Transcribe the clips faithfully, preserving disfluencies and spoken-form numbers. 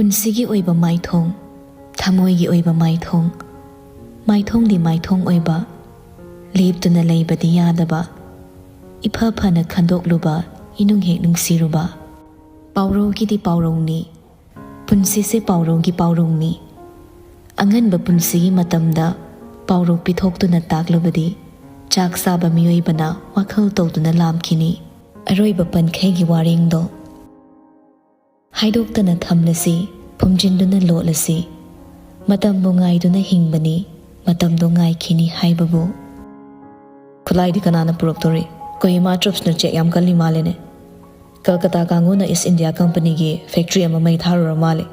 ꯄꯨꯟꯁꯤꯒꯤ ꯑꯣꯏꯕ ꯃꯥꯏꯊꯣꯡ, ꯊꯃꯣꯏꯒꯤ ꯑꯣꯏꯕ ꯃꯥꯏꯊꯣꯡ, ꯃꯥꯏꯊꯣꯡꯗꯤ ꯃꯥꯏꯊꯣꯡ ꯑꯣꯏꯕ, ꯂꯦꯞꯇꯨꯅ ꯂꯩꯕꯗꯤ ꯌꯥꯗꯕ, ꯏꯐ ꯐꯅ ꯈꯟꯗꯣꯛꯂꯨꯕ, ꯏꯅꯨꯡ ꯍꯦꯛ ꯅꯨꯡꯁꯤꯔꯨꯕ꯫ ꯄꯥꯎꯔꯧꯒꯤꯗꯤ ꯄꯥꯎꯔꯧꯅꯤ, ꯄꯨꯟꯁꯤꯁꯦ ꯄꯥꯎꯔꯧꯒꯤ ꯄꯥꯎꯔꯧꯅꯤ꯫ ꯑꯉꯟꯕ ꯄꯨꯟꯁꯤꯒꯤ ꯃꯇꯝꯗ ꯄꯥꯎꯔꯧ ꯄꯤꯊꯣꯛꯇꯨꯅ ꯇꯥꯛꯂꯕꯗꯤ, ꯆꯥꯛ ꯆꯥꯕ ꯃꯤꯑꯣꯏꯕꯅ ꯋꯥꯈꯜ ꯇꯧꯗꯨꯅ ꯂꯥꯝꯈꯤꯅꯤ꯫ ꯑꯔꯣꯏꯕ ꯄꯟꯈꯩꯒꯤ ꯋꯥꯔꯦꯡꯗꯣ ꯍꯥꯏꯗꯣꯛꯇꯅ ꯊꯝꯂꯁꯤ, ꯐꯨꯝꯖꯤꯟꯗꯨꯅ ꯂꯣꯠꯂꯁꯤ꯫ ꯃꯇꯝꯕꯨ ꯉꯥꯏꯗꯨꯅ ꯍꯤꯡꯕꯅꯤ, ꯃꯇꯝꯗꯣ ꯉꯥꯏꯈꯤꯅꯤ ꯍꯥꯏꯕꯕꯨ꯫ ꯈꯨꯠꯂꯥꯏꯗꯤ ꯀꯅꯥꯅ ꯄꯨꯔꯛꯇꯣꯔꯤ? ꯀꯣꯍꯤꯃꯥ ꯇ꯭ꯔꯨꯞꯁꯅ ꯆꯦꯛ ꯌꯥꯝ ꯀꯜꯂꯤ ꯃꯥꯜꯂꯦꯅꯦ꯫ ꯀꯜꯀꯇꯥ ꯀꯥꯡꯕꯨꯅ ꯏꯁ ꯏꯟꯗꯤꯌꯥ ꯀꯝꯄꯅꯤꯒꯤ ꯐꯦꯛꯇ꯭ꯔꯤ ꯑꯃ ꯃꯩ ꯊꯥꯔꯨꯔ ꯃꯥꯜꯂꯦ꯫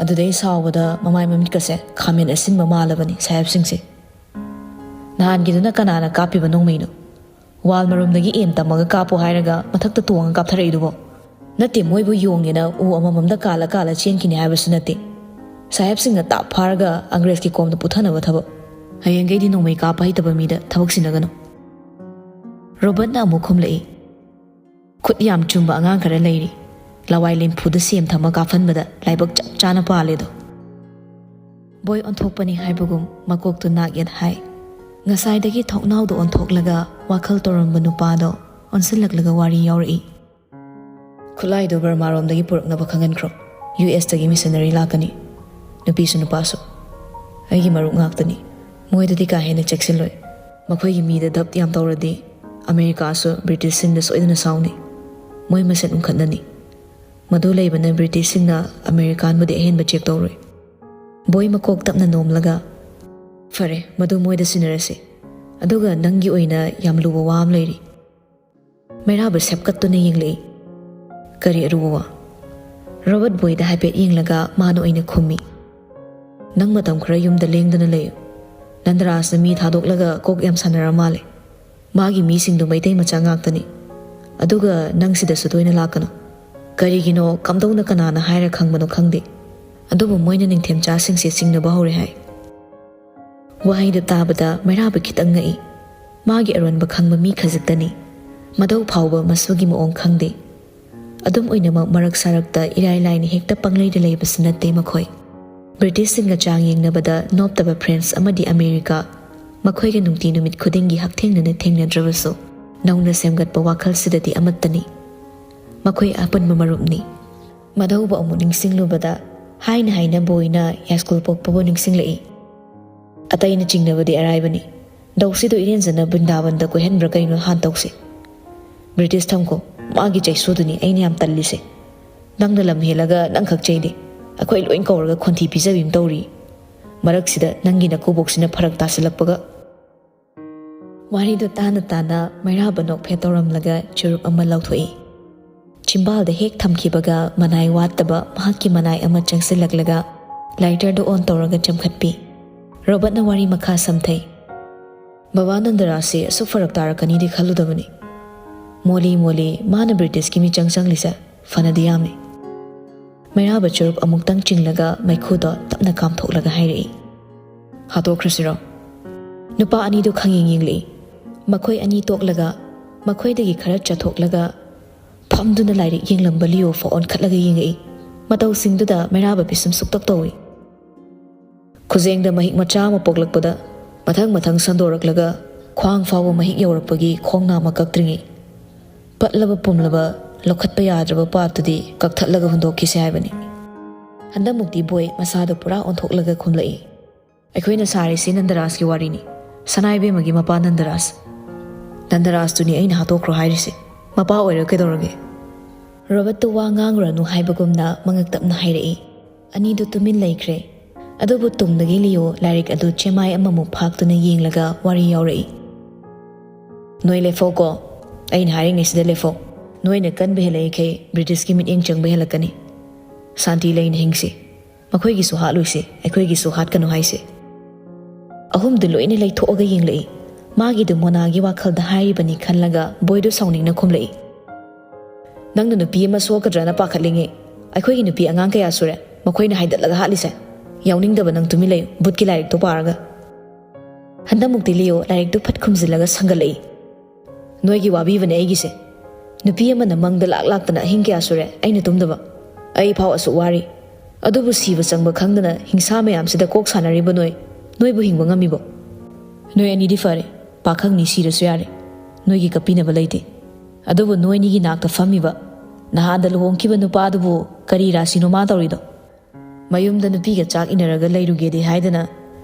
ꯑꯗꯨꯗꯩ ꯁꯥꯎꯕꯗ ꯃꯃꯥꯏ ꯃꯃꯤꯠꯀꯁꯦ ꯈꯥꯃꯦꯟ ꯑꯁꯤꯟꯕ ꯃꯥꯜꯂꯕꯅꯤ ꯁꯥꯍꯦꯕꯁꯤꯡꯁꯦ꯫ ꯅꯍꯥꯟꯒꯤꯗꯨꯅ ꯀꯅꯥꯅ ꯀꯥꯞꯄꯤꯕ ꯅꯣꯡꯃꯩꯅꯣ? ꯋꯥꯜ ꯃꯔꯨꯝꯗꯒꯤ ꯑꯦꯝ ꯇꯝꯃꯒ ꯀꯥꯞꯄꯣ ꯍꯥꯏꯔꯒ ꯃꯊꯛꯇ ꯇꯣꯡꯉ ꯀꯥꯞꯊꯔꯛꯏꯗꯨꯕꯣ? ꯅꯠꯇꯦ, ꯃꯣꯏꯕꯨ ꯌꯣꯡꯉꯦꯅ ꯎ ꯑꯃꯃꯝꯗ ꯀꯥꯜꯂ ꯀꯥꯜꯂ ꯆꯦꯟꯈꯤꯅꯤ ꯍꯥꯏꯕꯁꯨ ꯅꯠꯇꯦ꯫ ꯁꯥꯍꯦꯕꯁꯤꯡꯅ ꯇꯥꯞ ꯐꯥꯔꯒ ꯑꯪꯒ꯭ꯔꯦꯖꯀꯤ ꯀꯣꯝꯗ ꯄꯨꯊꯅꯕ ꯊꯕꯛ꯫ ꯍꯌꯦꯡꯈꯩꯗꯤ ꯅꯣꯡꯃꯩ ꯀꯥꯞꯄ ꯍꯩꯇꯕ ꯃꯤꯗ ꯊꯕꯛ ꯁꯤꯟꯅꯒꯅꯨ꯫ ꯔꯣꯕꯔꯠꯅ ꯑꯃꯨꯛ ꯈꯨꯝꯂꯛꯏ, ꯈꯨꯠ ꯌꯥꯝ ꯆꯨꯝꯕ ꯑꯉꯥꯡ ꯈꯔ ꯂꯩꯔꯤ꯫ ꯂꯋꯥꯏ ꯂꯦꯝꯐꯨꯗ ꯁꯦꯝ ꯊꯝꯃ ꯀꯥꯞꯍꯟꯕꯗ ꯂꯥꯏꯕꯛ ꯆꯞ ꯆꯥꯅ ꯄꯥꯜꯂꯦꯗꯣ꯫ ꯕꯣꯏ ꯑꯣꯟꯊꯣꯛꯄꯅꯤ ꯍꯥꯏꯕꯒꯨꯝ ꯃꯀꯣꯛꯇꯨ ꯅꯥꯛ ꯌꯦꯠ ꯍꯥꯏ꯫ ꯉꯁꯥꯏꯗꯒꯤ ꯊꯣꯡꯅꯥꯎꯗ ꯑꯣꯟꯊꯣꯛꯂꯒ ꯋꯥꯈꯜ ꯇꯧꯔꯝꯕ ꯅꯨꯄꯥꯗꯣ ꯑꯣꯟꯁꯤꯜꯂꯛꯂꯒ ꯋꯥꯔꯤ ꯌꯥꯎꯔꯛꯏ꯫ ꯈꯨꯠꯂꯥꯏꯗꯣ ꯕꯔꯃꯥꯔꯣꯝꯗꯒꯤ ꯄꯨꯔꯛꯅꯕ ꯈꯪꯍꯟꯈ꯭ꯔꯣ꯫ ꯌꯨ ꯑꯦꯁꯇꯒꯤ ꯃꯤꯁꯟꯅꯔꯤ ꯂꯥꯛꯀꯅꯤ꯫ ꯅꯨꯄꯤꯁꯨ ꯅꯨꯄꯥꯁꯨ꯫ ꯑꯩꯒꯤ ꯃꯔꯨꯞ ꯉꯥꯛꯇꯅꯤ꯫ ꯃꯣꯏꯗꯗꯤ ꯀꯥ ꯍꯦꯟꯅ ꯆꯦꯛꯁꯤꯜꯂꯣꯏ꯫ ꯃꯈꯣꯏꯒꯤ ꯃꯤꯗ ꯙꯞ ꯌꯥꯝ ꯇꯧꯔꯗꯤ ꯑꯃꯦꯔꯤꯀꯥꯁꯨ ꯕ꯭ꯔꯤꯇꯤꯁꯁꯤꯡꯗ ꯁꯣꯏꯗꯅ ꯁꯥꯎꯅꯤ꯫ ꯃꯣꯏ ꯃꯁꯦꯟ ꯎꯪꯈꯠꯅꯅꯤ꯫ ꯃꯗꯨ ꯂꯩꯕꯅ ꯕ꯭ꯔꯤꯇꯤꯁꯁꯤꯡꯅ ꯑꯃꯦꯔꯤꯀꯥꯟꯕꯨꯗꯤ ꯑꯍꯦꯟꯕ ꯆꯦꯛ ꯇꯧꯔꯣꯏ꯫ ꯕꯣꯏ ꯃꯀꯣꯛ ꯇꯞꯅ ꯅꯣꯝꯂꯒ, ꯐꯔꯦ, ꯃꯗꯨ ꯃꯣꯏꯗ ꯁꯤꯟꯅꯔꯁꯤ꯫ ꯑꯗꯨꯒ ꯅꯪꯒꯤ ꯑꯣꯏꯅ ꯌꯥꯝ ꯂꯨꯕ ꯋꯥ ꯑꯃ ꯂꯩꯔꯤ꯫ ꯃꯩꯔꯥꯕ ꯁꯦꯞꯀꯠꯇꯨꯅ ꯌꯦꯡꯂꯛꯏ꯫ ꯀꯔꯤ ꯑꯔꯨꯕ ꯋꯥ? ꯔꯣꯕꯔꯠ ꯕꯣꯏꯗ ꯍꯥꯏꯐꯦꯠ ꯌꯦꯡꯂꯒ ꯃꯥꯅ ꯑꯣꯏꯅ ꯈꯨꯝꯃꯤ꯫ ꯅꯪ ꯃꯇꯝ ꯈꯔ ꯌꯨꯝꯗ ꯂꯦꯡꯗꯅ ꯂꯩꯌꯨ꯫ ꯅꯟꯗꯔꯥꯖꯅ ꯃꯤ ꯊꯥꯗꯣꯛꯂꯒ ꯀꯣꯛ ꯌꯥꯝ ꯁꯥꯟꯅꯔ ꯃꯥꯜꯂꯦ꯫ ꯃꯥꯒꯤ ꯃꯤꯁꯤꯡꯗꯨ ꯃꯩꯇꯩ ꯃꯆꯥ ꯉꯥꯛꯇꯅꯤ꯫ ꯑꯗꯨꯒ ꯅꯪ ꯁꯤꯗꯁꯨ ꯇꯣꯏꯅ ꯂꯥꯛꯀꯅꯨ꯫ ꯀꯔꯤꯒꯤꯅꯣ ꯀꯝꯗꯧꯅ ꯀꯅꯥꯅ ꯍꯥꯏꯔ ꯈꯪꯕꯅꯣ ꯈꯪꯗꯦ꯫ ꯑꯗꯨꯕꯨ ꯃꯣꯏꯅ ꯅꯤꯡꯊꯦꯝꯆꯥꯁꯤꯡꯁꯦ ꯆꯤꯡꯅꯕ ꯍꯧꯔꯦ ꯍꯥꯏ꯫ ꯋꯥꯍꯩꯗꯨ ꯇꯥꯕꯗ ꯃꯩꯔꯥꯕ ꯈꯤꯇꯪ ꯉꯛꯏ꯫ ꯃꯥꯒꯤ ꯑꯔꯣꯟꯕ ꯈꯪꯕ ꯃꯤ ꯈꯖꯤꯛꯇꯅꯤ꯫ ꯃꯗꯧ ꯐꯥꯎꯕ ꯃꯁꯨꯒꯤ ꯃꯑꯣꯡ ꯈꯪꯗꯦ꯫ ꯑꯗꯨꯝ ꯑꯣꯏꯅꯃꯛ ꯃꯔꯛ ꯁꯥꯔꯛꯇ ꯏꯔꯥꯏ ꯂꯥꯏꯅ ꯍꯦꯛꯇ ꯄꯪꯂꯩꯗ ꯂꯩꯕꯁꯨ ꯅꯠꯇꯦ ꯃꯈꯣꯏ꯫ ꯕ꯭ꯔꯤꯇꯤꯁꯁꯤꯡꯒ ꯆꯥꯡ ꯌꯦꯡꯅꯕꯗ ꯅꯣꯞꯇꯕ ꯐ꯭ꯔꯦꯟꯁ ꯑꯃꯗꯤ ꯑꯃꯦꯔꯤꯀꯥ, ꯃꯈꯣꯏꯒ ꯅꯨꯡꯇꯤ ꯅꯨꯃꯤꯠ ꯈꯨꯗꯤꯡꯒꯤ ꯍꯛꯊꯦꯡꯅꯅ ꯊꯦꯡꯅꯗ꯭ꯔꯕꯁꯨ, ꯅꯧꯅ ꯁꯦꯝꯒꯠꯄ ꯋꯥꯈꯜꯁꯤꯗꯗꯤ ꯑꯃꯠꯇꯅꯤ꯫ ꯃꯈꯣꯏ ꯑꯄꯨꯟꯕ ꯃꯔꯨꯞꯅꯤ꯫ ꯃꯗꯧꯕ ꯑꯃꯨꯛ ꯅꯤꯡꯁꯤꯡꯂꯨꯕꯗ, ꯍꯥꯏꯅ ꯍꯥꯏꯅ ꯕꯣꯏꯅ ꯌꯥꯏꯁ꯭ꯀꯨꯜ ꯄꯣꯛꯄꯕꯨ ꯅꯤꯡꯁꯤꯡꯂꯛꯏ꯫ ꯑꯇꯩꯅ ꯆꯤꯡꯅꯕꯗꯤ ꯑꯔꯥꯏꯕꯅꯤ꯫ ꯗꯧꯁꯤꯗꯣ ꯏꯔꯦꯟꯖꯅ ꯕ꯭ꯔꯤꯟꯗꯥꯕꯟꯗ ꯀꯣꯏꯍꯟꯕ꯭ꯔꯥ ꯀꯩꯅꯣ ꯍꯥꯟ ꯇꯧꯁꯤ꯫ ꯕ꯭ꯔꯤꯇꯤꯁ ꯊꯝꯈꯣ, ꯃꯥꯒꯤ ꯆꯩꯁꯨꯗꯨꯅꯤ ꯑꯩꯅ ꯌꯥꯝ ꯇꯜꯂꯤꯁꯦ꯫ ꯅꯪꯅ ꯂꯝ ꯍꯦꯜꯂꯒ ꯅꯪꯈꯛ ꯆꯩꯗꯦ, ꯑꯩꯈꯣꯏ ꯂꯣꯏ ꯀꯧꯔꯒ ꯈꯣꯟꯊꯤ ꯄꯤꯖꯕꯤ ꯑꯃ ꯇꯧꯔꯤ꯫ ꯃꯔꯛꯁꯤꯗ ꯅꯪꯒꯤ ꯅꯀꯨꯕꯣꯛꯁꯤꯅ ꯐꯔꯛ ꯇꯥꯁꯤꯜꯂꯛꯄꯒ꯫ ꯋꯥꯔꯤꯗꯣ ꯇꯥꯅ ꯇꯥꯅ ꯃꯩꯔꯥꯕ ꯅꯣꯛꯐꯦꯠ ꯇꯧꯔꯝꯂꯒ ꯆꯨꯔꯨꯞ ꯑꯃ ꯂꯧꯊꯣꯛꯏ꯫ ꯆꯤꯝꯕꯥꯜꯗ ꯍꯦꯛ ꯊꯝꯈꯤꯕꯒ ꯃꯅꯥꯏ ꯋꯥꯠꯇꯕ ꯃꯍꯥꯛꯀꯤ ꯃꯅꯥꯏ ꯑꯃ ꯆꯪꯁꯤꯜꯂꯛꯂꯒ ꯂꯥꯏꯇꯔꯗꯨ ꯑꯣꯟ ꯇꯧꯔꯒ ꯆꯦꯝꯈꯠꯄꯤ꯫ ꯔꯣꯕꯔꯠꯅ ꯋꯥꯔꯤ ꯃꯈꯥ ꯁꯝꯊꯩ꯫ ꯕꯕꯥ ꯅꯟꯗꯔꯥꯖꯁꯤ ꯑꯁꯨꯛ ꯐꯔꯛ ꯇꯥꯔꯛꯀꯅꯤꯗꯤ ꯈꯜꯂꯨꯗꯕꯅꯤ꯫ ꯃꯣꯂꯤ ꯃꯣꯂꯤ ꯃꯥꯅ ꯕ꯭ꯔꯤꯇꯤꯁꯀꯤ ꯃꯤꯆꯪ ꯆꯪꯂꯤꯁꯦ ꯐꯅꯗꯤ ꯌꯥꯝꯃꯤ꯫ ꯃꯩꯔꯥꯕ ꯆꯨꯔꯨꯞ ꯑꯃꯨꯛꯇꯪ ꯆꯤꯡꯂꯒ ꯃꯩꯈꯨꯗꯣ ꯇꯞꯅ ꯀꯥꯝꯊꯣꯛꯂꯒ ꯍꯥꯏꯔꯛꯏ꯫ ꯍꯥꯠꯇꯣꯛꯈ꯭ꯔꯁꯤꯔꯣ? ꯅꯨꯄꯥ ꯑꯅꯤꯗꯨ ꯈꯪꯌꯦꯡ ꯌꯦꯡꯂꯛꯏ꯫ ꯃꯈꯣꯏ ꯑꯅꯤ ꯇꯣꯛꯂꯒ, ꯃꯈꯣꯏꯗꯒꯤ ꯈꯔ ꯆꯠꯊꯣꯛꯂꯒ, ꯐꯝꯗꯨꯅ ꯂꯥꯏꯔꯤꯛ ꯌꯦꯡꯂꯝꯕ ꯂꯤꯑꯣ ꯐꯥꯎ ꯑꯣꯟꯈꯠꯂꯒ ꯌꯦꯡꯉꯛꯏ꯫ ꯃꯇꯧꯁꯤꯡꯗꯨꯗ ꯃꯩꯔꯥꯕ ꯄꯤꯁꯨꯝ ꯁꯨꯛꯇꯛ ꯇꯧꯏ꯫ ꯈꯨꯖꯦꯡꯗ ꯃꯍꯤꯛ ꯃꯆꯥ ꯑꯃ ꯄꯣꯛꯂꯛꯄꯗ ꯃꯊꯪ ꯃꯊꯪ ꯁꯟꯗꯣꯔꯛꯂꯒ ꯈ꯭ꯋꯥꯡ ꯐꯥꯎꯕ ꯃꯍꯤꯛ ꯌꯧꯔꯛꯄꯒꯤ ꯈꯣꯡ ꯅꯥꯝꯃ ꯀꯛꯇ꯭ꯔꯤꯉꯩ꯫ ꯄꯠꯂꯕ ꯄꯨꯝꯂꯕ ꯂꯧꯈꯠꯄ ꯌꯥꯗ꯭ꯔꯕ ꯄꯥꯞꯇꯨꯗꯤ ꯀꯛꯊꯠꯂꯒ ꯍꯨꯟꯗꯣꯛꯈꯤꯁꯦ ꯍꯥꯏꯕꯅꯤ꯫ ꯍꯟꯗꯛꯃꯨꯛꯇꯤ ꯕꯣꯏ ꯃꯁꯥꯗꯣ ꯄꯨꯔꯥ ꯑꯣꯟꯊꯣꯛꯂꯒ ꯈꯨꯝꯂꯛꯏ꯫ ꯑꯩꯈꯣꯏꯅ ꯁꯥꯔꯤꯁꯤ ꯅꯟꯗꯔꯥꯖꯀꯤ ꯋꯥꯔꯤꯅꯤ꯫ ꯁꯅꯥꯏꯕꯦꯝꯃꯒꯤ ꯃꯄꯥ ꯅꯟꯗꯔꯥꯖ꯫ ꯅꯟꯗꯔꯥꯖꯇꯨꯅꯤ ꯑꯩꯅ ꯍꯥꯠꯇꯣꯛꯈ꯭ꯔꯣ ꯍꯥꯏꯔꯤꯁꯦ꯫ ꯃꯄꯥ ꯑꯣꯏꯔꯒ ꯀꯩꯗꯧꯔꯒꯦ? ꯔꯣꯕꯔꯠꯇꯨ ꯋꯥ ꯉꯥꯡꯂꯨꯔꯅꯨ ꯍꯥꯏꯕꯒꯨꯝꯅ ꯃꯉꯛ ꯇꯞꯅ ꯍꯥꯏꯔꯛꯏ꯫ ꯑꯅꯤꯗꯨ ꯇꯨꯃꯤꯟ ꯂꯩꯈ꯭ꯔꯦ꯫ ꯑꯗꯨꯕꯨ ꯇꯨꯡꯗꯒꯤ ꯂꯤꯑꯣ ꯂꯥꯏꯔꯤꯛ ꯑꯗꯨ ꯆꯦꯃꯥꯏ ꯑꯃꯃꯨꯛ ꯐꯥꯛꯇꯨꯅ ꯌꯦꯡꯂꯒ ꯋꯥꯔꯤ ꯌꯥꯎꯔꯛꯏ꯫ ꯅꯣꯏ ꯂꯦꯞꯐꯧꯀꯣ꯫ ꯑꯩꯅ ꯍꯥꯏꯔꯤꯉꯩꯁꯤꯗ ꯂꯦꯞꯐꯧ꯫ ꯅꯣꯏꯅ ꯀꯟꯕ ꯍꯦꯜꯂꯛꯏꯈꯩ ꯕ꯭ꯔꯤꯇꯤꯁꯀꯤ ꯃꯤꯠꯌꯦꯡ ꯆꯪꯕ ꯍꯦꯜꯂꯛꯀꯅꯤ꯫ ꯁꯥꯟꯇꯤ ꯂꯩꯅ ꯍꯤꯡꯁꯤ꯫ ꯃꯈꯣꯏꯒꯤꯁꯨ ꯍꯥꯠꯂꯣꯏꯁꯦ, ꯑꯩꯈꯣꯏꯒꯤꯁꯨ ꯍꯥꯠꯀꯅꯨ ꯍꯥꯏꯁꯦ꯫ ꯑꯍꯨꯝꯗꯨ ꯂꯣꯏꯅ ꯂꯩꯊꯣꯛꯑꯒ ꯌꯦꯡꯂꯛꯏ꯫ ꯃꯥꯒꯤꯗꯨ ꯃꯣꯅꯥꯒꯤ ꯋꯥꯈꯜꯗ ꯍꯥꯏꯔꯤꯕꯅꯤ ꯈꯜꯂꯒ ꯕꯣꯏꯗꯨ ꯁꯥꯎꯅꯤꯡꯅ ꯈꯨꯝꯂꯛꯏ꯫ ꯅꯪꯅ ꯅꯨꯄꯤ ꯑꯃ ꯁꯣꯛꯀꯗ꯭ꯔꯅ ꯄꯥꯈꯠꯂꯤꯉꯩ, ꯑꯩꯈꯣꯏꯒꯤ ꯅꯨꯄꯤ ꯑꯉꯥꯡ ꯀꯌꯥ ꯁꯨꯔꯦ ꯃꯈꯣꯏꯅ ꯍꯥꯏꯗꯠꯂꯒ ꯍꯥꯠꯂꯤꯁꯦ? ꯌꯥꯎꯅꯤꯡꯗꯕ ꯅꯪ ꯇꯨꯃꯤꯟ ꯂꯩꯌꯨ, ꯚꯨꯠꯀꯤ ꯂꯥꯏꯔꯤꯛꯇꯣ ꯄꯥꯔꯒ꯫ ꯍꯟꯗꯛꯃꯨꯛꯇꯤ ꯂꯤꯑꯣ ꯂꯥꯏꯔꯤꯛꯇꯨ ꯐꯠ ꯈꯨꯝꯖꯤꯜꯂꯒ ꯁꯪꯒꯠꯂꯛꯏ꯫ ꯅꯣꯏꯒꯤ ꯋꯥꯕꯤꯕꯅꯦ ꯑꯩꯒꯤꯁꯦ꯫ ꯅꯨꯄꯤ ꯑꯃꯅ ꯃꯪꯗ ꯂꯥꯛ ꯂꯥꯛꯇꯅ ꯑꯍꯤꯡ ꯀꯌꯥ ꯁꯨꯔꯦ ꯑꯩꯅ ꯇꯨꯝꯗꯕ꯫ ꯑꯩ ꯐꯥꯎ ꯑꯁꯨꯛ ꯋꯥꯔꯤ꯫ ꯑꯗꯨꯕꯨ ꯁꯤꯕ ꯆꯪꯕ ꯈꯪꯗꯅ ꯍꯤꯡꯁꯥ ꯃꯌꯥꯝꯁꯤꯗ ꯀꯣꯛ ꯁꯥꯟꯅꯔꯤꯕ ꯅꯣꯏ, ꯅꯣꯏꯕꯨ ꯍꯤꯡꯕ ꯉꯝꯃꯤꯕꯣ? ꯅꯣꯏ ꯑꯅꯤꯗꯤ ꯐꯔꯦ, ꯄꯥꯈꯪꯅꯤ, ꯁꯤꯔꯁꯨ ꯌꯥꯔꯦ, ꯅꯣꯏꯒꯤ ꯀꯞꯄꯤꯅꯕ ꯂꯩꯇꯦ꯫ ꯑꯗꯨꯕꯨ ꯅꯣꯏꯅꯤꯒꯤ ꯅꯥꯛꯇ ꯐꯝꯃꯤꯕ ꯅꯍꯥꯟꯗ ꯂꯨꯍꯣꯡꯈꯤꯕ ꯅꯨꯄꯥꯗꯨꯕꯨ ꯀꯔꯤ ꯔꯥꯁꯤꯅꯣ ꯃꯥ ꯇꯧꯔꯤꯗꯣ? ꯃꯌꯨꯝꯗ ꯅꯨꯄꯤꯒ ꯆꯥꯛ ꯏꯟꯅꯔꯒ ꯂꯩꯔꯨꯒꯦꯗꯤ ꯍꯥꯏꯗꯅ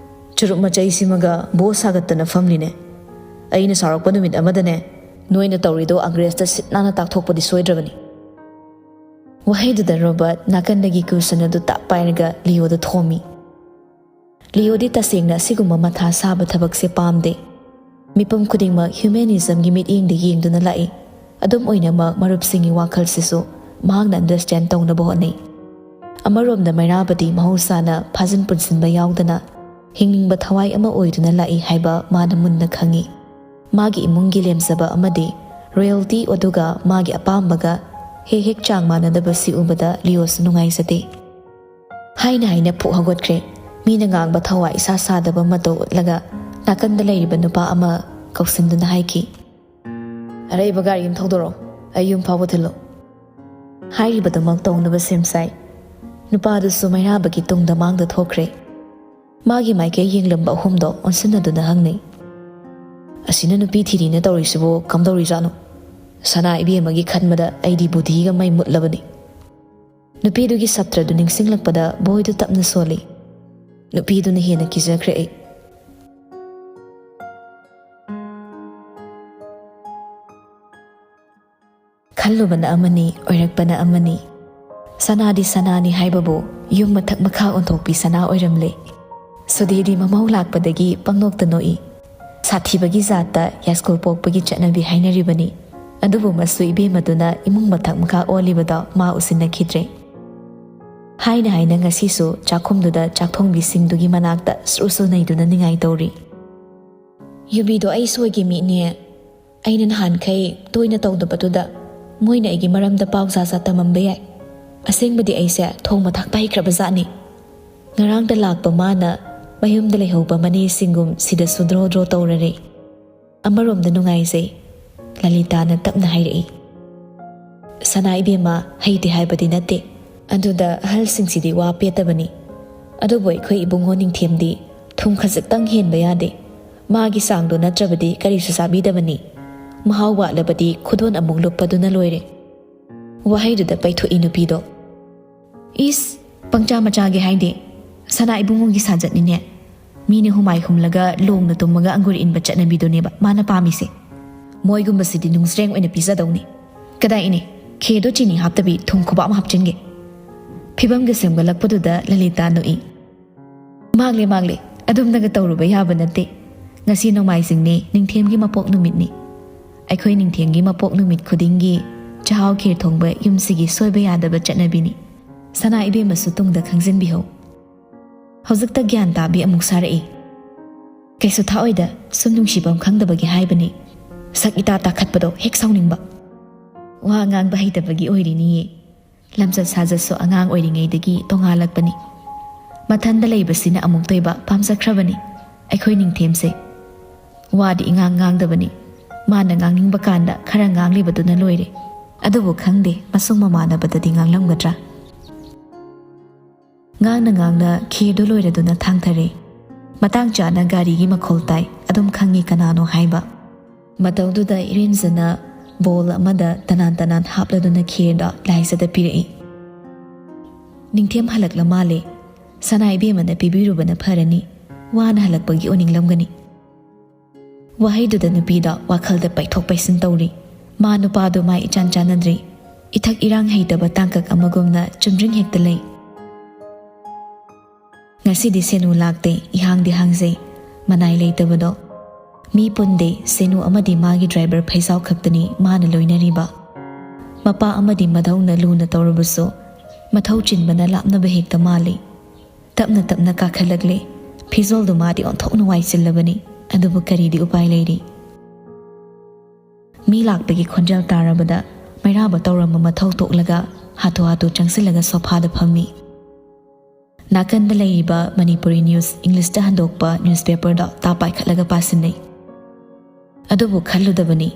ꯆꯨꯔꯨꯞ ꯃꯆꯩ ꯁꯤꯃꯒ ꯕꯣ ꯁꯥꯒꯠꯇꯅ ꯐꯝꯂꯤꯅꯦ꯫ ꯑꯩꯅ ꯁꯥꯎꯔꯛꯄ ꯅꯨꯃꯤꯠ ꯑꯃꯗꯅꯦ, ꯅꯣꯏꯅ ꯇꯧꯔꯤꯗꯣ ꯑꯪꯒ꯭ꯔꯦꯖꯇ ꯁꯤꯠ ꯅꯥꯟꯅ ꯇꯥꯛꯊꯣꯛꯄꯗꯤ ꯁꯣꯏꯗ꯭ꯔꯕꯅꯤ꯫ ꯋꯥꯍꯩꯗꯨꯗ ꯔꯣꯕꯥꯔꯠ ꯅꯥꯀꯟꯗꯒꯤ ꯀꯨꯁꯟ ꯑꯗꯨ ꯇꯥꯞ ꯄꯥꯏꯔꯒ ꯂꯤꯑꯣꯗ ꯊꯣꯝꯃꯤ꯫ ꯂꯤꯑꯣꯗꯤ ꯇꯁꯦꯡꯅ ꯑꯁꯤꯒꯨꯝꯕ ꯃꯊꯥ ꯁꯥꯕ ꯊꯕꯛꯁꯦ ꯄꯥꯝꯗꯦ꯫ ꯃꯤꯄꯨꯝ ꯈꯨꯗꯤꯡꯃꯛ ꯍ꯭ꯌꯨꯃꯦꯅꯤꯖꯝꯒꯤ ꯃꯤꯠꯌꯦꯡꯗ ꯌꯦꯡꯗꯨꯅ ꯂꯥꯛꯏ꯫ ꯑꯗꯨꯝ ꯑꯣꯏꯅꯃꯛ ꯃꯔꯨꯞꯁꯤꯡꯒꯤ ꯋꯥꯈꯜꯁꯤꯁꯨ ꯃꯍꯥꯛꯅ ꯑꯟꯗꯔꯁꯇꯦꯟ ꯇꯧꯅꯕ ꯍꯣꯠꯅꯩ꯫ ꯑꯃꯔꯣꯝꯗ ꯃꯩꯔꯥꯕꯗꯤ ꯃꯍꯧꯁꯥꯅ ꯐꯥꯖꯤꯟ ꯄꯨꯟꯁꯤꯟꯕ ꯌꯥꯎꯗꯅ ꯍꯤꯡꯅꯤꯡꯕ ꯊꯋꯥꯏ ꯑꯃ ꯑꯣꯏꯗꯨꯅ ꯂꯥꯛꯏ ꯍꯥꯏꯕ ꯃꯥꯅ ꯃꯨꯟꯅ ꯈꯪꯏ꯫ ꯃꯥꯒꯤ ꯏꯃꯨꯡꯒꯤ ꯂꯦꯝꯖꯕ ꯑꯃꯗꯤ ꯔꯣꯌꯦꯜꯇꯤ ꯑꯗꯨꯒ ꯃꯥꯒꯤ ꯑꯄꯥꯝꯕꯒ ꯍꯦꯛ ꯍꯦꯛ ꯆꯥꯡ ꯃꯥꯟꯅꯗꯕꯁꯤ ꯎꯕꯗ ꯂꯤꯑꯣꯁꯨ ꯅꯨꯡꯉꯥꯏꯖꯗꯦ꯫ ꯍꯥꯏꯅ ꯍꯥꯏꯅ ꯐꯨꯛ ꯍꯧꯒꯠꯈ꯭ꯔꯦ꯫ ꯃꯤꯅ ꯉꯥꯡꯕ ꯊꯋꯥꯏ ꯏꯁꯥ ꯁꯥꯗꯕ ꯃꯇꯧ ꯎꯠꯂꯒ ꯅꯥꯀꯟꯗ ꯂꯩꯔꯤꯕ ꯅꯨꯄꯥ ꯑꯃ ꯀꯧꯁꯤꯟꯗꯨꯅ ꯍꯥꯏꯈꯤ, "ꯑꯔꯩꯕ ꯒꯥꯔꯤ ꯑꯃ ꯊꯧꯗꯣꯔꯛꯑꯣ, ꯑꯩ ꯌꯨꯝ ꯐꯥꯎꯕ ꯊꯤꯜꯂꯣ꯫" ꯍꯥꯏꯔꯤꯕꯗꯨꯃꯛ ꯇꯧꯅꯕ ꯁꯦꯝ ꯁꯥꯏ꯫ ꯅꯨꯄꯥꯗꯨꯁꯨ ꯃꯩꯔꯥꯕꯒꯤ ꯇꯨꯡꯗ ꯃꯥꯡꯗ ꯊꯣꯛꯈ꯭ꯔꯦ꯫ ꯃꯥꯒꯤ ꯃꯥꯏꯀꯩ ꯌꯦꯡꯂꯝꯕ ꯑꯍꯨꯝꯗꯣ ꯑꯣꯟꯁꯤꯟꯅꯗꯨꯅ ꯍꯪꯅꯩ, "ꯑꯁꯤꯅ ꯅꯨꯄꯤ ꯊꯤꯔꯤꯅ ꯇꯧꯔꯤꯁꯤꯕꯨ ꯀꯝꯗꯧꯔꯤꯖꯥꯠꯅꯣ? ꯁꯅꯥ ꯏꯕꯦꯝꯃꯒꯤ ꯈꯟꯕꯗ ꯑꯩꯗꯤ ꯕꯨꯙꯤꯒ ꯃꯩ ꯃꯨꯠꯂꯕꯅꯤ꯫" ꯅꯨꯄꯤꯗꯨꯒꯤ ꯁꯞꯇ꯭ꯔꯗꯨ ꯅꯤꯡꯁꯤꯡꯂꯛꯄꯗ ꯕꯣꯏꯗꯨ ꯇꯞꯅ ꯁꯣꯜꯂꯤ꯫ ꯅꯨꯄꯤꯗꯨꯅ ꯍꯦꯟꯅ ꯀꯤꯖꯈ꯭ꯔꯦ ꯑꯩ꯫ ꯈꯜꯂꯨꯕꯅ ꯑꯃꯅꯤ, ꯑꯣꯏꯔꯛꯄꯅ ꯑꯃꯅꯤ꯫ ꯁꯅꯥꯗꯤ ꯁꯅꯥꯅꯤ ꯍꯥꯏꯕꯕꯨ ꯌꯨꯝ ꯃꯊꯛ ꯃꯈꯥ ꯑꯣꯟꯊꯣꯛꯄꯤ ꯁꯅꯥ ꯑꯣꯏꯔꯝꯂꯦ꯫ ꯁꯨꯗꯦꯗꯤ ꯃꯃꯧ ꯂꯥꯛꯄꯗꯒꯤ ꯄꯪꯅꯣꯛꯇ ꯅꯣꯛꯏ꯫ ꯁꯥꯊꯤꯕꯒꯤ ꯖꯥꯠꯇ ꯌꯥꯏꯁ꯭ꯀꯨꯜ ꯄꯣꯛꯄꯒꯤ ꯆꯠꯅꯕꯤ ꯍꯥꯏꯅꯔꯤꯕꯅꯤ꯫ ꯑꯗꯨꯕꯨ ꯃꯁꯨ ꯏꯕꯦꯝꯃꯗꯨꯅ ꯏꯃꯨꯡ ꯃꯊꯛ ꯃꯈꯥ ꯑꯣꯜꯂꯤꯕꯗꯣ ꯃꯥ ꯎꯁꯤꯟꯅꯈꯤꯗ꯭ꯔꯦ꯫ ꯍꯥꯏꯅ ꯍꯥꯏꯅ ꯉꯁꯤꯁꯨ ꯆꯥꯛꯈꯨꯝꯗꯨꯗ ꯆꯥꯛꯊꯣꯡꯕꯤꯁꯤꯡꯗꯨꯒꯤ ꯃꯅꯥꯛꯇ ꯁ꯭ꯔꯨ ꯁ꯭ꯔꯨ ꯅꯩꯗꯨꯅ ꯅꯤꯡꯉꯥꯏ ꯇꯧꯔꯤ꯫ "ꯌꯨꯕꯤꯗꯣ ꯑꯩ ꯁꯣꯏꯒꯤ ꯃꯤꯅꯦ꯫ ꯑꯩꯅ ꯅꯍꯥꯟꯈꯩ ꯇꯣꯏꯅ ꯇꯧꯗꯕꯗꯨꯗ ꯃꯣꯏꯅ ꯑꯩꯒꯤ ꯃꯔꯝꯗ ꯄꯥꯎ ꯖꯥ ꯖꯥ ꯇꯝꯃꯝꯕ ꯌꯥꯏ꯫ ꯑꯁꯦꯡꯕꯗꯤ ꯑꯩꯁꯦ ꯊꯣꯡꯕ ꯊꯥꯛꯄ ꯍꯩꯈ꯭ꯔꯕ ꯖꯥꯠꯅꯤ꯫ ꯉꯔꯥꯡꯗ ꯂꯥꯛꯄ ꯃꯥꯅ ꯃꯌꯨꯝꯗ ꯂꯩꯍꯧꯕ ꯃꯅꯦꯁꯤꯡꯒꯨꯝ ꯁꯤꯗꯁꯨ ꯗ꯭ꯔꯣ ꯗ꯭ꯔꯣ ꯇꯧꯔꯔꯦ꯫" ꯑꯃꯔꯣꯝꯗ ꯅꯨꯡꯉꯥꯏꯖꯩ꯫ ꯂꯂꯤꯇꯥꯅ ꯇꯞꯅ ꯍꯥꯏꯔꯛꯏ, ꯁꯅꯥ ꯏꯕꯦꯝꯃ ꯍꯩꯇꯦ ꯍꯥꯏꯕꯗꯤ ꯅꯠꯇꯦ, ꯑꯗꯨꯗ ꯑꯍꯜꯁꯤꯡꯁꯤꯗꯤ ꯋꯥ ꯄꯦꯠꯇꯕꯅꯤ꯫ ꯑꯗꯨꯕꯨ ꯑꯩꯈꯣꯏ ꯏꯕꯨꯡꯉꯣ ꯅꯤꯡꯊꯦꯝꯗꯤ ꯊꯨꯝ ꯈꯖꯤꯛꯇꯪ ꯍꯦꯟꯕ ꯌꯥꯗꯦ꯫ ꯃꯥꯒꯤ ꯆꯥꯡꯗꯣ ꯅꯠꯇ꯭ꯔꯕꯗꯤ ꯀꯔꯤꯁꯨ ꯆꯥꯕꯤꯗꯕꯅꯤ꯫ ꯃꯍꯥꯎ ꯋꯥꯠꯂꯕꯗꯤ ꯈꯨꯗꯣꯟ ꯑꯃꯨꯛ ꯂꯨꯞꯄꯗꯨꯅ ꯂꯣꯏꯔꯦ꯫ ꯋꯥꯍꯩꯗꯨꯗ ꯄꯩꯊꯣꯛꯏ ꯅꯨꯄꯤꯗꯣ꯫ "ꯏꯁ, ꯄꯪꯆꯥ ꯃꯆꯥꯒꯦ ꯍꯥꯏꯗꯦ꯫ ꯁꯅꯥ ꯏꯕꯨꯡꯉꯣꯒꯤ ꯁꯥꯖꯠꯅꯤꯅꯦ꯫ ꯃꯤꯅ ꯍꯨꯃꯥꯏ ꯍꯨꯝꯂꯒ ꯂꯣꯡꯅ ꯇꯨꯝꯃꯒ ꯑꯪꯒꯨꯔ ꯏꯟꯕ ꯆꯠꯅꯕꯤꯗꯨꯅꯦꯕ ꯃꯥꯅ ꯄꯥꯝꯃꯤꯁꯦ꯫ ꯃꯣꯏꯒꯨꯝꯕꯁꯤꯗꯤ ꯅꯨꯡꯖ꯭ꯔꯦꯡ ꯑꯣꯏꯅ ꯄꯤꯖꯗꯧꯅꯤ꯫ ꯀꯗꯥꯏ ꯏꯅꯦ, ꯈꯦꯔꯗꯣ ꯆꯤꯅꯤ ꯍꯥꯞꯇꯕꯤ ꯊꯨꯝ ꯈꯨꯕꯥꯛ ꯑꯃ ꯍꯥꯞꯆꯤꯟꯒꯦ"꯫ ꯐꯤꯕꯝꯒ ꯁꯦꯝꯒꯠꯂꯛꯄꯗꯨꯗ ꯂꯂꯤꯇꯥ ꯅꯣꯛꯏ꯫ "ꯃꯥꯡꯂꯦ, ꯃꯥꯡꯂꯦ, ꯑꯗꯨꯝꯅꯒ ꯇꯧꯔꯨꯕ ꯌꯥꯕ ꯅꯠꯇꯦ꯫ ꯉꯁꯤ ꯅꯣꯡꯃꯥꯏꯖꯤꯡꯅꯦ, ꯅꯤꯡꯊꯦꯝꯒꯤ ꯃꯄꯣꯛ ꯅꯨꯃꯤꯠꯅꯤ꯫ ꯑꯩꯈꯣꯏ ꯅꯤꯡꯊꯦꯝꯒꯤ ꯃꯄꯣꯛ ꯅꯨꯃꯤꯠ ꯈꯨꯗꯤꯡꯒꯤ ꯆꯥꯛꯍꯥꯎ ꯈꯦꯔ ꯊꯣꯡꯕ ꯌꯨꯝꯁꯤꯒꯤ ꯁꯣꯏꯕ ꯌꯥꯗꯕ ꯆꯠꯅꯕꯤꯅꯤ꯫ ꯁꯅꯥ ꯏꯕꯦꯝꯃꯁꯨ ꯇꯨꯡꯗ ꯈꯪꯖꯤꯟꯕꯤꯍꯧ"꯫ ꯍꯧꯖꯤꯛꯇ ꯒ꯭ꯌꯥꯟ ꯇꯥꯕꯤ ꯑꯃꯨꯛ ꯁꯥꯔꯛꯏ꯫ "ꯀꯩꯁꯨ ꯊꯥꯛꯑꯣꯏꯗ, ꯁꯨꯝ ꯅꯨꯡꯁꯤꯐꯝ ꯈꯪꯗꯕꯒꯤ ꯍꯥꯏꯕꯅꯤ"꯫ ꯁꯛ ꯏꯇꯥ ꯇꯥꯈꯠꯄꯗꯣ ꯍꯦꯛ ꯁꯥꯎꯅꯤꯡꯕ꯫ ꯋꯥ ꯉꯥꯡꯕ ꯍꯩꯇꯕꯒꯤ ꯑꯣꯏꯔꯤꯅꯤꯌꯦ꯫ ꯂꯝꯆꯠ ꯁꯥꯖꯠꯁꯨ ꯑꯉꯥꯡ ꯑꯣꯏꯔꯤꯉꯩꯗꯒꯤ ꯇꯣꯉꯥꯜꯂꯛꯄꯅꯤ꯫ ꯃꯊꯟꯗ ꯂꯩꯕꯁꯤꯅ ꯑꯃꯨꯛꯇꯣꯏꯕ ꯄꯥꯝꯖꯈ꯭ꯔꯕꯅꯤ ꯑꯩꯈꯣꯏ ꯅꯤꯡꯊꯦꯝꯁꯦ꯫ ꯋꯥꯗꯤ ꯏꯉꯥꯡ ꯉꯥꯡꯗꯕꯅꯤ꯫ ꯃꯥꯅ ꯉꯥꯡꯅꯤꯡꯕ ꯀꯥꯟꯗ ꯈꯔ ꯉꯥꯡꯂꯤꯕꯗꯨꯅ ꯂꯣꯏꯔꯦ꯫ ꯑꯗꯨꯕꯨ ꯈꯪꯗꯦ, ꯃꯁꯨꯡ ꯃꯃꯥꯟꯅꯕꯗꯗꯤ ꯉꯥꯡꯂꯝꯒꯗ꯭ꯔꯥ? ꯉꯥꯡꯅ ꯉꯥꯡꯅ ꯈꯦꯔꯗꯨ ꯂꯣꯏꯔꯗꯨꯅ ꯊꯥꯡꯊꯔꯦ꯫ ꯃꯇꯥꯡ ꯆꯥꯅ ꯒꯥꯔꯤꯒꯤ ꯃꯈꯣꯜ ꯇꯥꯏ꯫ ꯑꯗꯨꯝ ꯈꯪꯉꯤ ꯀꯅꯥꯅꯣ ꯍꯥꯏꯕ꯫ ꯃꯇꯧꯗꯨꯗ ꯏꯔꯦꯟꯖꯅ ꯕꯣꯜ ꯑꯃꯗ ꯇꯅꯥꯟ ꯇꯅꯥꯟ ꯍꯥꯞꯂꯗꯨꯅ ꯈꯦꯔꯗ ꯂꯥꯏꯖꯗ ꯄꯤꯔꯛꯏ꯫ "ꯅꯤꯡꯊꯦꯝ ꯍꯜꯂꯛꯂ ꯃꯥꯜꯂꯦ꯫ ꯁꯅꯥ ꯏꯕꯦꯝꯃꯅ ꯄꯤꯕꯤꯔꯨꯕꯅ ꯐꯔꯅꯤ꯫ ꯋꯥꯅ ꯍꯜꯂꯛꯄꯒꯤ ꯑꯣꯏꯅꯤꯡꯂꯝꯒꯅꯤ"꯫ ꯋꯥꯍꯩꯗꯨꯗ ꯅꯨꯄꯤꯗ ꯋꯥꯈꯜꯗ ꯄꯩꯊꯣꯛ ꯄꯩꯁꯤꯟ ꯇꯧꯔꯤ꯫ ꯃꯥ ꯅꯨꯄꯥꯗꯨ ꯃꯥꯏ ꯏꯆꯥꯟ ꯆꯥꯟꯅꯗ꯭ꯔꯤ꯫ ꯏꯊꯛ ꯏꯔꯥꯡ ꯍꯩꯇꯕ ꯇꯥꯡꯀꯛ ꯑꯃꯒꯨꯝꯅ ꯆꯨꯝꯗ꯭ꯔꯤꯡ ꯍꯦꯛꯇ ꯂꯩ꯫ ꯉꯁꯤꯗꯤ ꯁꯦꯅꯨ ꯂꯥꯛꯇꯦ, ꯏꯍꯥꯡꯗꯤ ꯍꯥꯡꯖꯩ꯫ ꯃꯅꯥꯏ ꯂꯩꯇꯕꯗꯣ꯫ ꯃꯤ ꯄꯨꯟꯗꯦ, ꯁꯦꯅꯨ ꯑꯃꯗꯤ ꯃꯥꯒꯤ ꯗ꯭ꯔꯥꯏꯚꯔ ꯐꯩꯖꯥꯎ ꯈꯛꯇꯅꯤ ꯃꯥꯅ ꯂꯣꯏꯅꯔꯤꯕ꯫ ꯃꯄꯥ ꯑꯃꯗꯤ ꯃꯙꯧꯅ ꯂꯨꯅ ꯇꯧꯔꯕꯁꯨ, ꯃꯊꯧ ꯆꯤꯟꯕꯅ ꯂꯥꯞꯅꯕ ꯍꯦꯛꯇ ꯃꯥꯜꯂꯤ꯫ ꯇꯞꯅ ꯇꯞꯅ ꯀꯥꯈꯠꯂꯛꯂꯦ꯫ ꯐꯤꯖꯣꯜꯗꯨ ꯃꯥꯗꯤ ꯑꯣꯟꯊꯣꯛꯅ ꯋꯥꯏ ꯆꯤꯜꯂꯕꯅꯤ꯫ ꯑꯗꯨꯕꯨ ꯀꯔꯤꯗꯤ ꯎꯄꯥꯏ ꯂꯩꯔꯤ? ꯃꯤ ꯂꯥꯛꯄꯒꯤ ꯈꯣꯟꯖꯦꯜ ꯇꯥꯔꯕꯗ ꯃꯩꯔꯥꯕ ꯇꯧꯔꯝꯕ ꯃꯊꯧ ꯇꯣꯛꯂꯒ ꯍꯥꯊꯨ ꯍꯥꯊꯨ ꯆꯪꯁꯤꯜꯂꯒ ꯁꯣꯐꯥꯗ ꯐꯝꯃꯤ꯫ ꯅꯥꯀꯟꯗ ꯂꯩꯔꯤꯕ ꯃꯅꯤꯄꯨꯔꯤ ꯅ꯭ꯌꯨꯁ ꯏꯪꯂꯤꯁꯇ ꯍꯟꯗꯣꯛꯄ ꯅ꯭ꯌꯨꯁꯄꯦꯄꯔꯗꯣ ꯇꯥ ꯄꯥꯏꯈꯠꯂꯒ ꯄꯥꯁꯤꯟꯅꯩ꯫ ꯑꯗꯨꯕꯨ ꯈꯜꯂꯨꯗꯕꯅꯤ,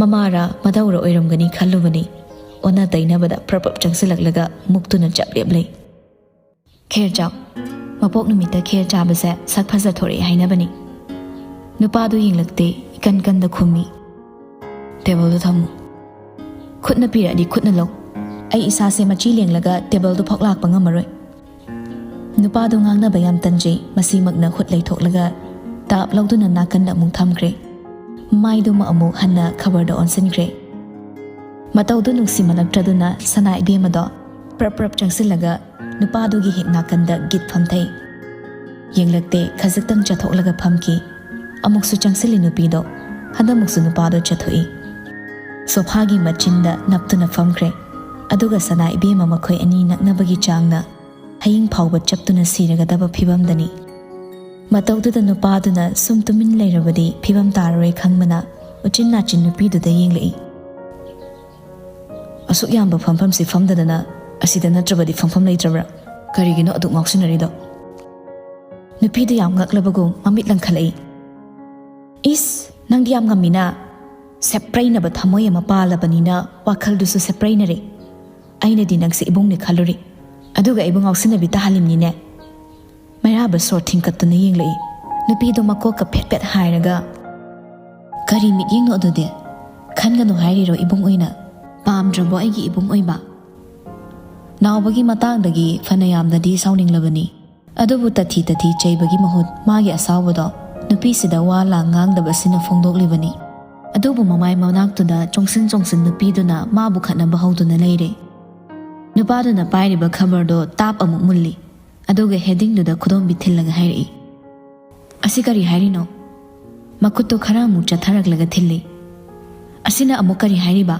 ꯃꯃꯥꯔ ꯃꯙꯧꯔ ꯑꯣꯏꯔꯝꯒꯅꯤ ꯈꯜꯂꯨꯕꯅꯤ꯫ ꯑꯣꯟꯅ ꯇꯩꯅꯕꯗ ꯄ꯭ꯔꯞ ꯄ꯭ꯔꯞ ꯆꯪꯁꯤꯜꯂꯛꯂꯒ ꯃꯨꯛꯇꯨꯅ ꯆꯞ ꯂꯦꯞ ꯂꯩ꯫ "ꯈꯦꯔ ꯆꯥꯎ꯫ ꯃꯄꯣꯛ ꯅꯨꯃꯤꯠꯇ ꯈꯦꯔ ꯆꯥꯕꯁꯦ ꯁꯛ ꯐꯖ ꯊꯣꯔꯛꯑꯦ ꯍꯥꯏꯅꯕꯅꯤ꯫" ꯅꯨꯄꯥꯗꯨ ꯌꯦꯡꯂꯛꯇꯦ, ꯏꯀꯟ ꯀꯟꯗ ꯈꯨꯝꯃꯤ, "ꯇꯦꯕꯜꯗꯨ ꯊꯝꯃꯨ꯫ ꯈꯨꯠꯅ ꯄꯤꯔꯛꯑꯗꯤ ꯈꯨꯠꯅ ꯂꯧ꯫ ꯑꯩ ꯏꯁꯥꯁꯦ ꯃꯆꯤ ꯂꯦꯡꯂꯒ ꯇꯦꯕꯜꯗꯨ ꯐꯥꯎ ꯂꯥꯛꯄ ꯉꯝꯃꯔꯣꯏ꯫" ꯅꯨꯄꯥꯗꯨ ꯉꯥꯡꯅꯕ ꯌꯥꯝ ꯇꯟꯖꯩ꯫ ꯃꯁꯤꯃꯛꯅ ꯈꯨꯠ ꯂꯩꯊꯣꯛꯂꯒ ꯇꯥꯞ ꯂꯧꯗꯨꯅ ꯅꯥꯀꯟꯗ ꯑꯃꯨꯛ ꯊꯝꯈ꯭ꯔꯦ꯫ ꯃꯥꯏꯗꯨꯃ ꯑꯃꯨꯛ ꯍꯟꯅ ꯈꯕꯔꯗ ꯑꯣꯟꯁꯤꯟꯈ꯭ꯔꯦ꯫ ꯃꯇꯧꯗꯨ ꯅꯨꯡꯁꯤꯃꯜꯂꯛꯇ꯭ꯔꯗꯨꯅ ꯁꯅꯥ ꯏꯕꯦꯝꯃꯗꯣ ꯄ꯭ꯔꯞ ꯄ꯭ꯔꯞ ꯆꯪꯁꯤꯜꯂꯒ ꯅꯨꯄꯥꯗꯨꯒꯤ ꯍꯦꯛ ꯅꯥꯀꯟꯗ ꯒꯤꯠ ꯐꯝꯊꯩ꯫ ꯌꯦꯡꯂꯛꯇꯦ, ꯈꯖꯤꯛꯇꯪ ꯆꯠꯊꯣꯛꯂꯒ ꯐꯝꯈꯤ꯫ ꯑꯃꯨꯛꯁꯨ ꯆꯪꯁꯤꯜꯂꯤ ꯅꯨꯄꯤꯗꯣ꯫ ꯍꯟꯗꯛꯃꯨꯛꯁꯨ ꯅꯨꯄꯥꯗꯣ ꯆꯠꯊꯣꯛꯏ꯫ ꯁꯣꯐꯥꯒꯤ ꯃꯆꯤꯟꯗ ꯅꯞꯇꯨꯅ ꯐꯝꯈ꯭ꯔꯦ꯫ ꯑꯗꯨꯒ ꯁꯅꯥ ꯏꯕꯦꯝꯃ ꯃꯈꯣꯏ ꯑꯅꯤ ꯅꯛꯅꯕꯒꯤ ꯆꯥꯡꯅ ꯍꯌꯤꯡ ꯐꯥꯎꯕ ꯆꯞꯇꯨꯅ ꯁꯤꯔꯒꯗꯕ ꯐꯤꯕꯝꯗꯅꯤ꯫ ꯃꯇꯧꯗꯨꯗ ꯅꯨꯄꯥꯗꯨꯅ ꯁꯨꯝ ꯇꯨꯃꯤꯟ ꯂꯩꯔꯕꯗꯤ ꯐꯤꯕꯝ ꯇꯥꯔꯔꯣꯏ ꯈꯪꯕꯅ ꯎꯆꯤꯟ ꯅꯥꯆꯤꯟ ꯅꯨꯄꯤꯗꯨꯗ ꯌꯦꯡꯂꯛꯏ꯫ "ꯑꯁꯨꯛ ꯌꯥꯝꯕ ꯐꯝꯐꯝꯁꯤ ꯐꯝꯗꯗꯅ ꯑꯁꯤꯗ ꯅꯠꯇ꯭ꯔꯕꯗꯤ ꯐꯝꯐꯝ ꯂꯩꯇ꯭ꯔꯕ꯭ꯔꯥ? ꯀꯔꯤꯒꯤꯅꯣ ꯑꯗꯨꯛ ꯉꯥꯎꯁꯤꯟꯅꯔꯤꯗꯣ?" ꯅꯨꯄꯤꯗꯨ ꯌꯥꯝ ꯉꯛꯂꯕꯒꯨꯝ ꯃꯃꯤꯠ ꯂꯪꯈꯠꯂꯛꯏ꯫ "ꯏꯁ, ꯅꯪꯗꯤ ꯌꯥꯝ ꯉꯝꯃꯤꯅ꯫ ꯁꯦꯄ꯭ꯔꯩꯅꯕ ꯊꯃꯣꯏ ꯑꯃ ꯄꯥꯜꯂꯕꯅꯤꯅ ꯋꯥꯈꯜꯗꯨꯁꯨ ꯁꯦꯄ꯭ꯔꯩꯅꯔꯦ꯫ ꯑꯩꯅꯗꯤ ꯅꯪꯁꯦ ꯏꯕꯨꯡꯅꯦ ꯈꯜꯂꯨꯔꯤ꯫ ꯑꯗꯨꯒ ꯑꯩꯕꯨ ꯉꯥꯎꯁꯤꯟꯅꯕꯤ ꯇꯥꯍꯜꯂꯤꯕꯅꯤꯅꯦ꯫" ꯃꯩꯔꯥꯕ ꯁꯣꯔ ꯊꯤꯡꯀꯠꯇꯨꯅ ꯌꯦꯡꯂꯛꯏ꯫ ꯅꯨꯄꯤꯗꯣ ꯃꯀꯣꯛꯀ ꯐꯦꯠ ꯐꯦꯠ ꯍꯥꯏꯔꯒ, "ꯀꯔꯤ ꯃꯤꯠꯌꯦꯡꯅꯣ ꯑꯗꯨꯗꯤ? ꯈꯟꯒꯅꯨ ꯍꯥꯏꯔꯤꯔꯣ ꯏꯕꯨꯡ ꯑꯣꯏꯅ? ꯄꯥꯝꯗ꯭ꯔꯕꯣ ꯑꯩꯒꯤ ꯏꯕꯨꯡ ꯑꯣꯏꯕ?" ꯅꯥꯎꯕꯒꯤ ꯃꯇꯥꯡꯗꯒꯤ ꯐꯅ ꯌꯥꯝꯅꯗꯤ ꯁꯥꯎꯅꯤꯡꯂꯕꯅꯤ꯫ ꯑꯗꯨꯕꯨ ꯇꯊꯤ ꯇꯊꯤ ꯆꯩꯕꯒꯤ ꯃꯍꯨꯠ ꯃꯥꯒꯤ ꯑꯁꯥꯎꯕꯗꯣ ꯅꯨꯄꯤꯁꯤꯗ ꯋꯥ ꯂꯥꯡ ꯉꯥꯡꯗꯕꯁꯤꯅ ꯐꯣꯡꯗꯣꯛꯂꯤꯕꯅꯤ꯫ ꯑꯗꯨꯕꯨ ꯃꯃꯥꯏ ꯃꯅꯥꯛꯇꯨꯗ ꯆꯣꯡꯁꯤꯟ ꯆꯣꯡꯁꯤꯟ ꯅꯨꯄꯤꯗꯨꯅ ꯃꯥꯕꯨ ꯈꯠꯅꯕ ꯍꯧꯗꯨꯅ ꯂꯩꯔꯦ꯫ ꯅꯨꯄꯥꯗꯨꯅ ꯄꯥꯏꯔꯤꯕ ꯈꯕꯔꯗꯣ ꯇꯥꯞ ꯑꯃꯨꯛ ꯃꯨꯜꯂꯤ꯫ ꯑꯗꯨꯒ ꯍꯦꯗꯤꯡꯗꯨꯗ ꯈꯨꯗꯣꯝꯕꯤ ꯊꯤꯜꯂꯒ ꯍꯥꯏꯔꯛꯏ, "ꯑꯁꯤ ꯀꯔꯤ ꯍꯥꯏꯔꯤꯅꯣ?" ꯃꯈꯨꯠꯇꯨ ꯈꯔ ꯑꯃꯨꯛ ꯆꯠꯊꯔꯛꯂꯒ ꯊꯤꯜꯂꯤ꯫ "ꯑꯁꯤꯅ ꯑꯃꯨꯛ ꯀꯔꯤ ꯍꯥꯏꯔꯤꯕ?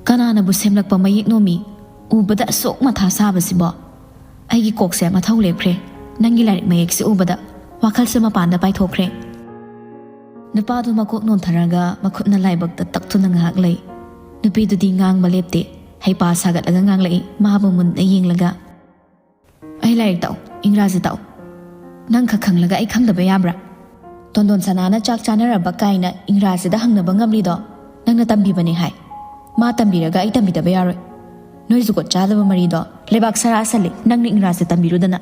ꯀꯅꯥꯅꯕꯨ ꯁꯦꯝꯂꯛꯄ ꯃꯌꯦꯛꯅꯣꯃꯤ? ꯎꯕꯗ ꯑꯁꯨꯛ ꯃꯊꯥ ꯁꯥꯕꯁꯤꯕꯣ? ꯑꯩꯒꯤ ꯀꯣꯛꯁꯦ ꯃꯊꯧ ꯂꯦꯞꯈ꯭ꯔꯦ꯫ ꯅꯪꯒꯤ ꯂꯥꯏꯔꯤꯛ ꯃꯌꯦꯛꯁꯦ ꯎꯕꯗ ꯋꯥꯈꯜꯁꯦ ꯃꯄꯥꯟꯗ ꯄꯥꯏꯊꯣꯛꯈ꯭ꯔꯦ꯫" ꯅꯨꯄꯥꯗꯨ ꯃꯀꯣꯛ ꯅꯣꯟꯊꯔꯒ ꯃꯈꯨꯠꯅ ꯂꯥꯏꯕꯛꯇ ꯇꯛꯇꯨꯅ ꯉꯥꯏꯍꯥꯛ ꯂꯩ꯫ ꯅꯨꯄꯤꯗꯨꯗꯤ ꯉꯥꯡꯕ ꯂꯦꯞꯇꯦ꯫ ꯍꯩꯄꯥ ꯁꯥꯒꯠꯂꯒ ꯉꯥꯡꯂꯛꯏ, ꯃꯥꯕꯨ ꯃꯨꯟꯅ ꯌꯦꯡꯂꯒ, "ꯑꯩ ꯂꯥꯏꯔꯤꯛ ꯇꯥꯛꯎ, ꯏꯪꯒ꯭ꯔꯥꯖꯤ ꯇꯥꯛꯎ꯫ ꯅꯪ ꯈꯛ ꯈꯪꯂꯒ ꯑꯩ ꯈꯪꯗꯕ ꯌꯥꯕ꯭ꯔꯥ? ꯇꯣꯟꯗꯣꯟ ꯁꯅꯥꯅ ꯆꯥꯛ ꯆꯥꯅꯔꯕ ꯀꯥꯏꯅ ꯏꯪꯒ꯭ꯔꯥꯖꯤꯗ ꯍꯪꯅꯕ ꯉꯝꯂꯤꯗꯣ ꯅꯪꯅ ꯇꯝꯕꯤꯕꯅꯦ ꯍꯥꯏ꯫ ꯃꯥ ꯇꯝꯕꯤꯔꯒ ꯑꯩ ꯇꯝꯕꯤꯗꯕ ꯌꯥꯔꯣꯏ꯫ ꯅꯣꯏ ꯖꯨꯒꯣꯠ ꯆꯥꯗꯕ ꯃꯔꯤꯗꯣ ꯂꯩꯕꯥꯛ ꯁꯔꯥ ꯁꯜꯂꯤ, ꯅꯪꯅ ꯏꯪꯒ꯭ꯔꯥꯖꯤꯗ ꯇꯝꯕꯤꯔꯨꯗꯅ꯫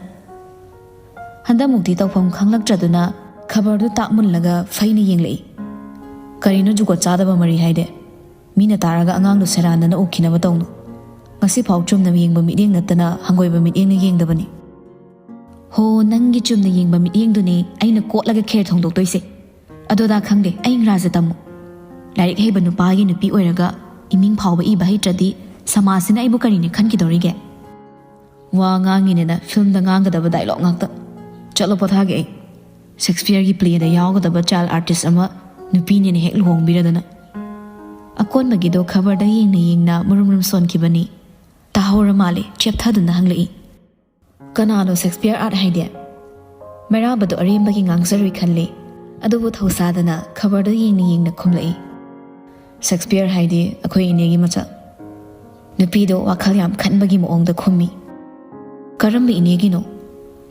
ꯍꯟꯗꯛꯃꯨꯛꯇꯤ ꯇꯧꯐꯝ ꯈꯪꯂꯛꯇ꯭ꯔꯗꯨꯅ ꯈꯕꯔꯗꯨ ꯇꯥꯛ ꯃꯨꯜꯂꯒ ꯐꯩꯅ ꯌꯦꯡꯂꯛꯏ꯫ ꯀꯔꯤꯅꯣ ꯖꯨꯒꯣꯠ ꯆꯥꯗꯕ ꯃꯔꯤ ꯍꯥꯏꯗꯤ? ꯃꯤꯅ ꯇꯥꯔꯒ ꯑꯉꯥꯡꯗꯨ ꯁꯦꯔꯥꯟꯅꯅ ꯎꯈꯤꯅꯕ ꯇꯧꯅꯨ꯫ ꯉꯁꯤꯐꯥꯎ ꯆꯨꯝꯅ ꯌꯦꯡꯕ ꯃꯤꯠꯌꯦꯡ ꯅꯠꯇꯅ ꯍꯪꯒꯣꯏꯕ ꯃꯤꯠꯌꯦꯡꯅ ꯌꯦꯡꯗꯕꯅꯤ꯫ ꯍꯣ, ꯅꯪꯒꯤ ꯆꯨꯝꯅ ꯌꯦꯡꯕ ꯃꯤꯠꯌꯦꯡꯗꯨꯅꯦ ꯑꯩꯅ ꯀꯣꯠꯂꯒ ꯈꯦꯔ ꯊꯣꯡꯗꯣꯛꯇꯣꯏꯁꯦ꯫ ꯑꯗꯣꯗꯥ ꯈꯪꯗꯦ, ꯑꯩ ꯏꯪꯒ꯭ꯔꯥꯖꯤꯗ ꯇꯝꯃꯨ꯫ ꯂꯥꯏꯔꯤꯛ ꯍꯩꯕ ꯅꯨꯄꯥꯒꯤ ꯅꯨꯄꯤ ꯑꯣꯏꯔꯒ ꯏꯃꯤꯡ ꯐꯥꯎꯕ ꯏꯕ ꯍꯩꯇ꯭ꯔꯗꯤ ꯁꯃꯥꯖꯁꯤꯅ ꯑꯩꯕꯨ ꯀꯔꯤꯅꯦ ꯈꯟꯈꯤꯗꯧꯔꯤꯒꯦ? ꯋꯥ ꯉꯥꯡꯉꯤꯅꯦꯅ ꯐꯤꯜꯝꯗ ꯉꯥꯡꯒꯗꯕ ꯗꯥꯏꯂꯣꯛ ꯉꯥꯛꯇ꯫ ꯆꯠꯂꯣ ꯄꯣꯊꯥꯒꯦ ꯑꯩ꯫ ꯁꯦꯛꯁꯄꯤꯌꯔꯒꯤ ꯄ꯭ꯂꯦꯗ ꯌꯥꯎꯒꯗꯕ ꯆꯥꯏꯜ ꯑꯥꯔꯇꯤꯁ ꯑꯃ ꯅꯨꯄꯤꯅꯦꯅ ꯍꯦꯛ ꯂꯨꯍꯣꯡꯕꯤꯔꯗꯅ꯫ ꯑꯀꯣꯟꯕꯒꯤꯗꯣ ꯈꯕꯔꯗ ꯌꯦꯡꯅ ꯌꯦꯡꯅ ꯃꯨꯔꯨꯝ ꯃꯨꯔꯨꯝ ꯁꯣꯟꯈꯤꯕꯅꯤ꯫ ꯇꯥꯍꯧꯔ ꯃꯥꯜꯂꯦ, ꯆꯦꯞꯊꯗꯨꯅ ꯍꯪꯂꯛꯏ꯫ ꯀꯅꯥꯅꯣ ꯁꯦꯛꯁꯄꯤꯌꯔ ꯑꯥꯔꯠ ꯍꯥꯏꯗꯤ? ꯃꯩꯔꯥꯕꯗꯣ ꯑꯔꯦꯝꯕꯒꯤ ꯉꯥꯡꯖꯔꯨꯏ ꯈꯜꯂꯤ, ꯑꯗꯨꯕꯨ ꯊꯧꯁꯥꯗꯅ ꯈꯕꯔꯗꯣ ꯌꯦꯡꯅ ꯌꯦꯡꯅ ꯈꯨꯝꯂꯛꯏ꯫ ꯁꯦꯛꯁꯄꯤꯌꯔ ꯍꯥꯏꯗꯤ ꯑꯩꯈꯣꯏ ꯏꯅꯦꯒꯤ ꯃꯆꯥ꯫ ꯅꯨꯄꯤꯗꯣ ꯋꯥꯈꯜ ꯌꯥꯝ ꯈꯟꯕꯒꯤ ꯃꯑꯣꯡꯗ ꯈꯨꯝꯃꯤ꯫ ꯀꯔꯝꯕ ꯏꯅꯦꯒꯤꯅꯣ?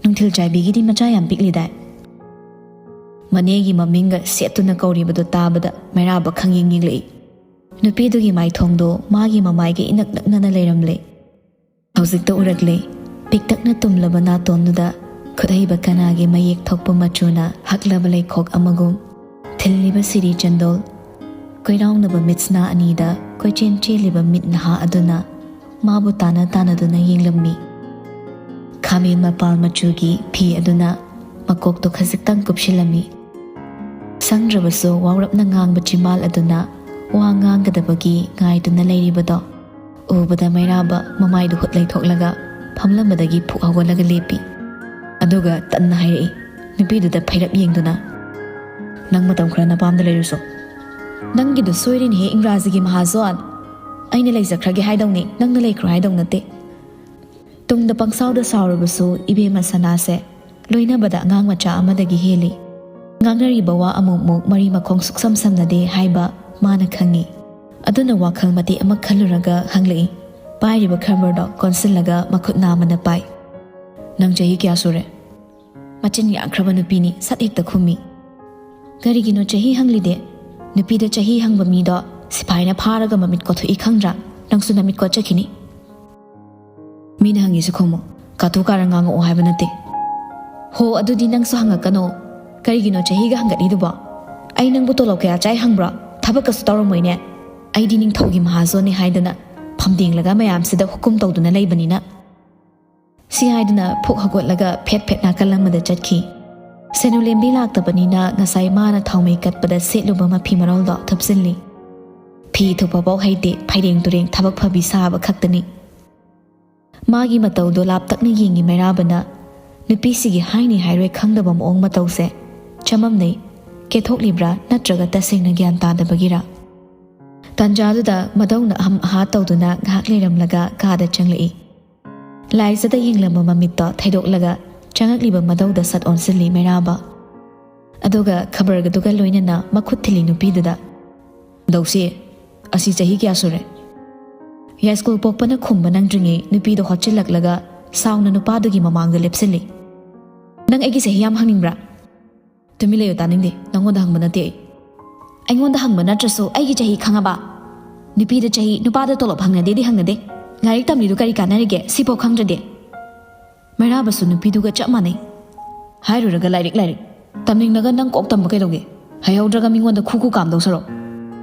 ꯅꯨꯡꯊꯤꯜ ꯆꯥꯏꯕꯤꯒꯤꯗꯤ ꯃꯆꯥ ꯌꯥꯝ ꯄꯤꯛꯂꯤꯗꯥꯏ? ꯃꯅꯦꯒꯤ ꯃꯃꯤꯡꯒ ꯁꯦꯠꯇꯨꯅ ꯀꯧꯔꯤꯕꯗꯨ ꯇꯥꯕꯗ ꯃꯩꯔꯥꯕ ꯈꯪꯌꯦꯡ ꯌꯦꯡꯂꯛꯏ꯫ ꯅꯨꯄꯤꯗꯨꯒꯤ ꯃꯥꯏꯊꯣꯡꯗꯣ ꯃꯥꯒꯤ ꯃꯃꯥꯏꯒ ꯏꯅꯛ ꯅꯛꯅꯅ ꯂꯩꯔꯝꯂꯦ꯫ ꯍꯧꯖꯤꯛꯇ ꯎꯔꯛꯂꯦ꯫ ꯄꯤꯛꯇꯛꯅ ꯇꯨꯝꯂꯕ ꯅꯥꯇꯣꯟꯗꯨꯗ ꯈꯨꯠꯍꯩꯕ ꯀꯅꯥꯒꯤ ꯃꯌꯦꯛ ꯊꯣꯛꯄ ꯃꯆꯨꯅ ꯍꯛꯂꯕ ꯂꯩꯈꯣꯛ ꯑꯃꯒꯨꯝ ꯊꯤꯜꯂꯤꯕ ꯁꯤꯔꯤ ꯆꯟꯗꯣꯜ꯫ ꯀꯣꯏꯔꯥꯎꯅꯕ ꯃꯤꯠꯁꯅꯥ ꯑꯅꯤꯗ ꯀꯣꯏꯆꯦꯟ ꯆꯦꯜꯂꯤꯕ ꯃꯤꯠ ꯅꯍꯥ ꯑꯗꯨꯅ ꯃꯥꯕꯨ ꯇꯥꯅ ꯇꯥꯅꯗꯨꯅ ꯌꯦꯡꯂꯝꯃꯤ꯫ ꯈꯥꯃꯦꯟ ꯃꯄꯥꯜ ꯃꯆꯨꯒꯤ ꯐꯤ ꯑꯗꯨꯅ ꯃꯀꯣꯛꯇꯨ ꯈꯖꯤꯛꯇꯪ ꯀꯨꯞꯁꯤꯜꯂꯝꯃꯤ꯫ ꯁꯪꯗ꯭ꯔꯕꯁꯨ ꯋꯥꯎꯔꯞꯅ ꯉꯥꯡꯕ ꯆꯤꯝꯕꯥꯜ ꯑꯗꯨꯅ ꯋꯥ ꯉꯥꯡꯒꯗꯕꯒꯤ ꯉꯥꯏꯗꯨꯅ ꯂꯩꯔꯤꯕꯗꯣ ꯎꯕꯗ ꯃꯩꯔꯥꯕ ꯃꯃꯥꯏꯗꯨ ꯍꯨꯠ ꯂꯩꯊꯣꯛꯂꯒ ꯐꯝꯂꯝꯕꯗꯒꯤ ꯐꯨꯛ ꯍꯧꯒꯠꯂꯒ ꯂꯦꯞꯄꯤ꯫ ꯑꯗꯨꯒ ꯇꯟꯅ ꯍꯥꯏꯔꯛꯏ, ꯅꯨꯄꯤꯗꯨꯗ ꯐꯩꯔꯞ ꯌꯦꯡꯗꯨꯅ, "ꯅꯪ ꯃꯇꯝ ꯈꯔ ꯅꯄꯥꯝꯗ ꯂꯩꯔꯨꯁꯣ꯫ ꯅꯪꯒꯤꯗꯨ ꯁꯣꯏꯔꯦꯅꯦꯍꯦ, ꯏꯪꯒ꯭ꯔꯥꯖꯤꯒꯤ ꯃꯍꯥꯖꯣꯟ꯫ ꯑꯩꯅ ꯂꯩꯖꯈ꯭ꯔꯒꯦ ꯍꯥꯏꯗꯧꯅꯤ, ꯅꯪꯅ ꯂꯩꯈ꯭ꯔꯣ ꯍꯥꯏꯗꯧ ꯅꯠꯇꯦ꯫" ꯇꯨꯡꯗ ꯄꯪꯁꯥꯎꯗ ꯁꯥꯎꯔꯕꯁꯨ ꯏꯕꯦꯝꯃ ꯁꯅꯥꯁꯦ ꯂꯣꯏꯅꯕꯗ ꯑꯉꯥꯡ ꯃꯆꯥ ꯑꯃꯗꯒꯤ ꯍꯦꯜꯂꯤ꯫ ꯉꯥꯡꯅꯔꯤꯕ ꯋꯥ ꯑꯃꯨꯛꯃꯨꯛ ꯃꯔꯤ ꯃꯈꯣꯡ ꯁꯨꯛꯁꯝ ꯁꯝꯅꯗꯦ ꯍꯥꯏꯕ ꯃꯥꯅ ꯈꯪꯉꯤ꯫ ꯑꯗꯨꯅ ꯋꯥꯈꯜ ꯃꯇꯦꯛ ꯑꯃ ꯈꯜꯂꯨꯔꯒ ꯍꯪꯂꯛꯏ꯫ ꯄꯥꯏꯔꯤꯕ ꯈꯕꯔꯗꯣ ꯀꯣꯟꯁꯤꯜꯂꯒ ꯃꯈꯨꯠ ꯅꯥꯝꯃꯅ ꯄꯥꯏ꯫ "ꯅꯪ ꯆꯍꯤ ꯀꯌꯥ ꯁꯨꯔꯦ?" ꯃꯆꯤꯟ ꯌꯥꯡꯈ꯭ꯔꯕ ꯅꯨꯄꯤꯅꯤ, ꯁꯠ ꯍꯦꯛꯇ ꯈꯨꯝꯃꯤ꯫ "ꯀꯔꯤꯒꯤꯅꯣ ꯆꯍꯤ ꯍꯪꯂꯤꯗꯦ? ꯅꯨꯄꯤꯗ ꯆꯍꯤ ꯍꯪꯕ ꯃꯤꯗꯣ ꯁꯤꯐꯥꯏꯅ ꯐꯥꯔꯒ ꯃꯃꯤꯠ ꯀꯣꯠꯊꯣꯛꯏ ꯈꯪꯗ꯭ꯔꯥ? ꯅꯪꯁꯨ ꯅꯃꯤꯠ ꯀꯣꯠꯆꯈꯤꯅꯤ꯫ ꯃꯤꯅ ꯍꯪꯉꯤꯁꯦ ꯈꯨꯝꯃꯨ, ꯀꯥꯇꯨ ꯀꯥꯔꯟ ꯉꯥꯡꯉꯛꯑꯣ ꯍꯥꯏꯕ ꯅꯠꯇꯦ꯫ ꯍꯣ, ꯑꯗꯨꯗꯤ ꯅꯪꯁꯨ ꯍꯪꯉꯛꯀꯅꯣ꯫ ꯀꯔꯤꯒꯤꯅꯣ ꯆꯍꯤꯒ ꯍꯪꯒꯠꯂꯤꯗꯨꯕꯣ? ꯑꯩ ꯅꯪꯕꯨ ꯇꯣꯂꯣꯞ ꯀꯌꯥ ꯆꯥꯏ ꯍꯪꯕ꯭ꯔꯣ? ꯊꯕꯛꯀꯁꯨ ꯇꯧꯔꯝꯃꯣꯏꯅꯦ꯫ ꯑꯩꯗꯤ ꯅꯤꯡꯊꯧꯒꯤ ꯃꯍꯥꯖꯣꯟꯅꯤ ꯍꯥꯏꯗꯅ ꯐꯝꯗꯦꯡꯂꯒ ꯃꯌꯥꯝꯁꯤꯗ ꯍꯨꯀꯨꯝ ꯇꯧꯗꯨꯅ ꯂꯩꯕꯅꯤꯅ꯫ ꯁꯤ ꯍꯥꯏꯗꯨꯅ ꯐꯨꯛ ꯍꯧꯒꯠꯂꯒ ꯐꯦꯠ ꯐꯦꯠ ꯅꯥꯀꯜ ꯑꯃꯗ ꯆꯠꯈꯤ꯫ ꯁꯦꯅꯨ ꯂꯦꯝꯕꯤ ꯂꯥꯛꯇꯕꯅꯤꯅ ꯉꯁꯥꯏ ꯃꯥꯅ ꯊꯥꯎꯃꯩ ꯀꯠꯄꯗ ꯁꯦꯠꯂꯨꯕ ꯃꯐꯤ ꯃꯔꯣꯜꯗꯣ ꯊꯨꯞꯆꯤꯜꯂꯤ꯫ ꯐꯤ ꯊꯨꯞꯄꯐꯥꯎ ꯍꯩꯇꯦ, ꯐꯩꯔꯦꯡ ꯇꯨꯔꯦꯡ ꯊꯕꯛ ꯐꯕꯤ ꯁꯥꯕ ꯈꯛꯇꯅꯤ꯫ ꯃꯥꯒꯤ ꯃꯇꯧꯗꯣ ꯂꯥꯞꯇꯛꯅ ꯌꯦꯡꯉꯤ ꯃꯩꯔꯥꯕꯅ꯫ ꯅꯨꯄꯤꯁꯤꯒꯤ ꯍꯥꯏꯅꯤ ꯍꯥꯏꯔꯣꯏ ꯈꯪꯗꯕ ꯃꯑꯣꯡ ꯃꯇꯧꯁꯦ꯫ ꯆꯃꯝꯅꯩ꯫ ꯀꯦꯊꯣꯛꯂꯤꯕ꯭ꯔꯥ ꯅꯠꯇ꯭ꯔꯒ ꯇꯁꯦꯡꯅ ꯒ꯭ꯌꯥꯟ ꯇꯥꯗꯕꯒꯤꯔꯥ? ꯇꯥꯟꯖꯥꯗꯨꯗ ꯃꯗꯧꯅ ꯑꯍꯝ ꯑꯍꯥ ꯇꯧꯗꯨꯅ ꯉꯥꯏꯍꯥꯛ ꯂꯩꯔꯝꯂꯒ ꯀꯥꯗ ꯆꯪꯂꯛꯏ꯫ ꯂꯥꯏꯖꯗ ꯌꯦꯡꯂꯝꯕ ꯃꯃꯤꯠꯇꯣ ꯊꯩꯗꯣꯛꯂꯒ ꯆꯪꯉꯛꯂꯤꯕ ꯃꯗꯧꯗ ꯁꯠ ꯑꯣꯟꯁꯤꯜꯂꯤ ꯃꯩꯔꯥꯕ꯫ ꯑꯗꯨꯒ ꯈꯕꯔꯒꯗꯨꯒ ꯂꯣꯏꯅꯅ ꯃꯈꯨꯠ ꯊꯤꯜꯂꯤ ꯅꯨꯄꯤꯗꯨꯗ꯫ "ꯗꯧꯁꯤ, ꯑꯁꯤ ꯆꯍꯤ ꯀꯌꯥ ꯁꯨꯔꯦ?" ꯌꯥꯏꯁ꯭ꯀꯨꯜ ꯄꯣꯛꯄꯅ ꯈꯨꯝꯕ ꯅꯪꯗ꯭ꯔꯤꯉꯩ ꯅꯨꯄꯤꯗꯣ ꯍꯣꯠꯆꯤꯜꯂꯛꯂꯒ ꯁꯥꯎꯅ ꯅꯨꯄꯥꯗꯨꯒꯤ ꯃꯃꯥꯡꯗ ꯂꯦꯞꯁꯤꯜꯂꯤ꯫ "ꯅꯪ ꯑꯩꯒꯤ ꯆꯍꯤ ꯌꯥꯝ ꯍꯪꯅꯤꯡꯕ꯭ꯔꯥ? ꯇꯨꯃꯤꯟ ꯂꯩꯌꯨ, ꯇꯥꯅꯤꯡꯗꯦ꯫ ꯅꯪꯉꯣꯟꯗ ꯍꯪꯕ ꯅꯠꯇꯦ ꯑꯩ꯫ ꯑꯩꯉꯣꯟꯗ ꯍꯪꯕ ꯅꯠꯇ꯭ꯔꯁꯨ ꯑꯩꯒꯤ ꯆꯍꯤ ꯈꯪꯉꯕ? ꯅꯨꯄꯤꯗ ꯆꯍꯤ, ꯅꯨꯄꯥꯗ ꯇꯣꯂꯣꯞ ꯍꯪꯅꯗꯦꯗꯤ ꯍꯪꯅꯗꯦ꯫ ꯂꯥꯏꯔꯤꯛ ꯇꯝꯂꯤꯗꯨ ꯀꯔꯤ ꯀꯥꯟꯅꯔꯤꯒꯦ, ꯁꯤꯐꯥꯎ ꯈꯪꯗ꯭ꯔꯗꯤ?" ꯃꯩꯔꯥꯕꯁꯨ ꯅꯨꯄꯤꯗꯨꯒ ꯆꯞ ꯃꯥꯟꯅꯩ꯫ ꯍꯥꯏꯔꯨꯔꯒ ꯂꯥꯏꯔꯤꯛ, ꯂꯥꯏꯔꯤꯛ꯫ ꯇꯝꯅꯤꯡꯂꯒ ꯅꯪ ꯀꯣꯛ ꯇꯝꯕ ꯀꯩꯗꯧꯒꯦ? ꯍꯩꯍꯧꯗ꯭ꯔꯒ ꯃꯤꯉꯣꯟꯗ ꯈꯨ ꯈꯨ ꯀꯥꯝꯗꯧ ꯁꯔꯨꯛ꯫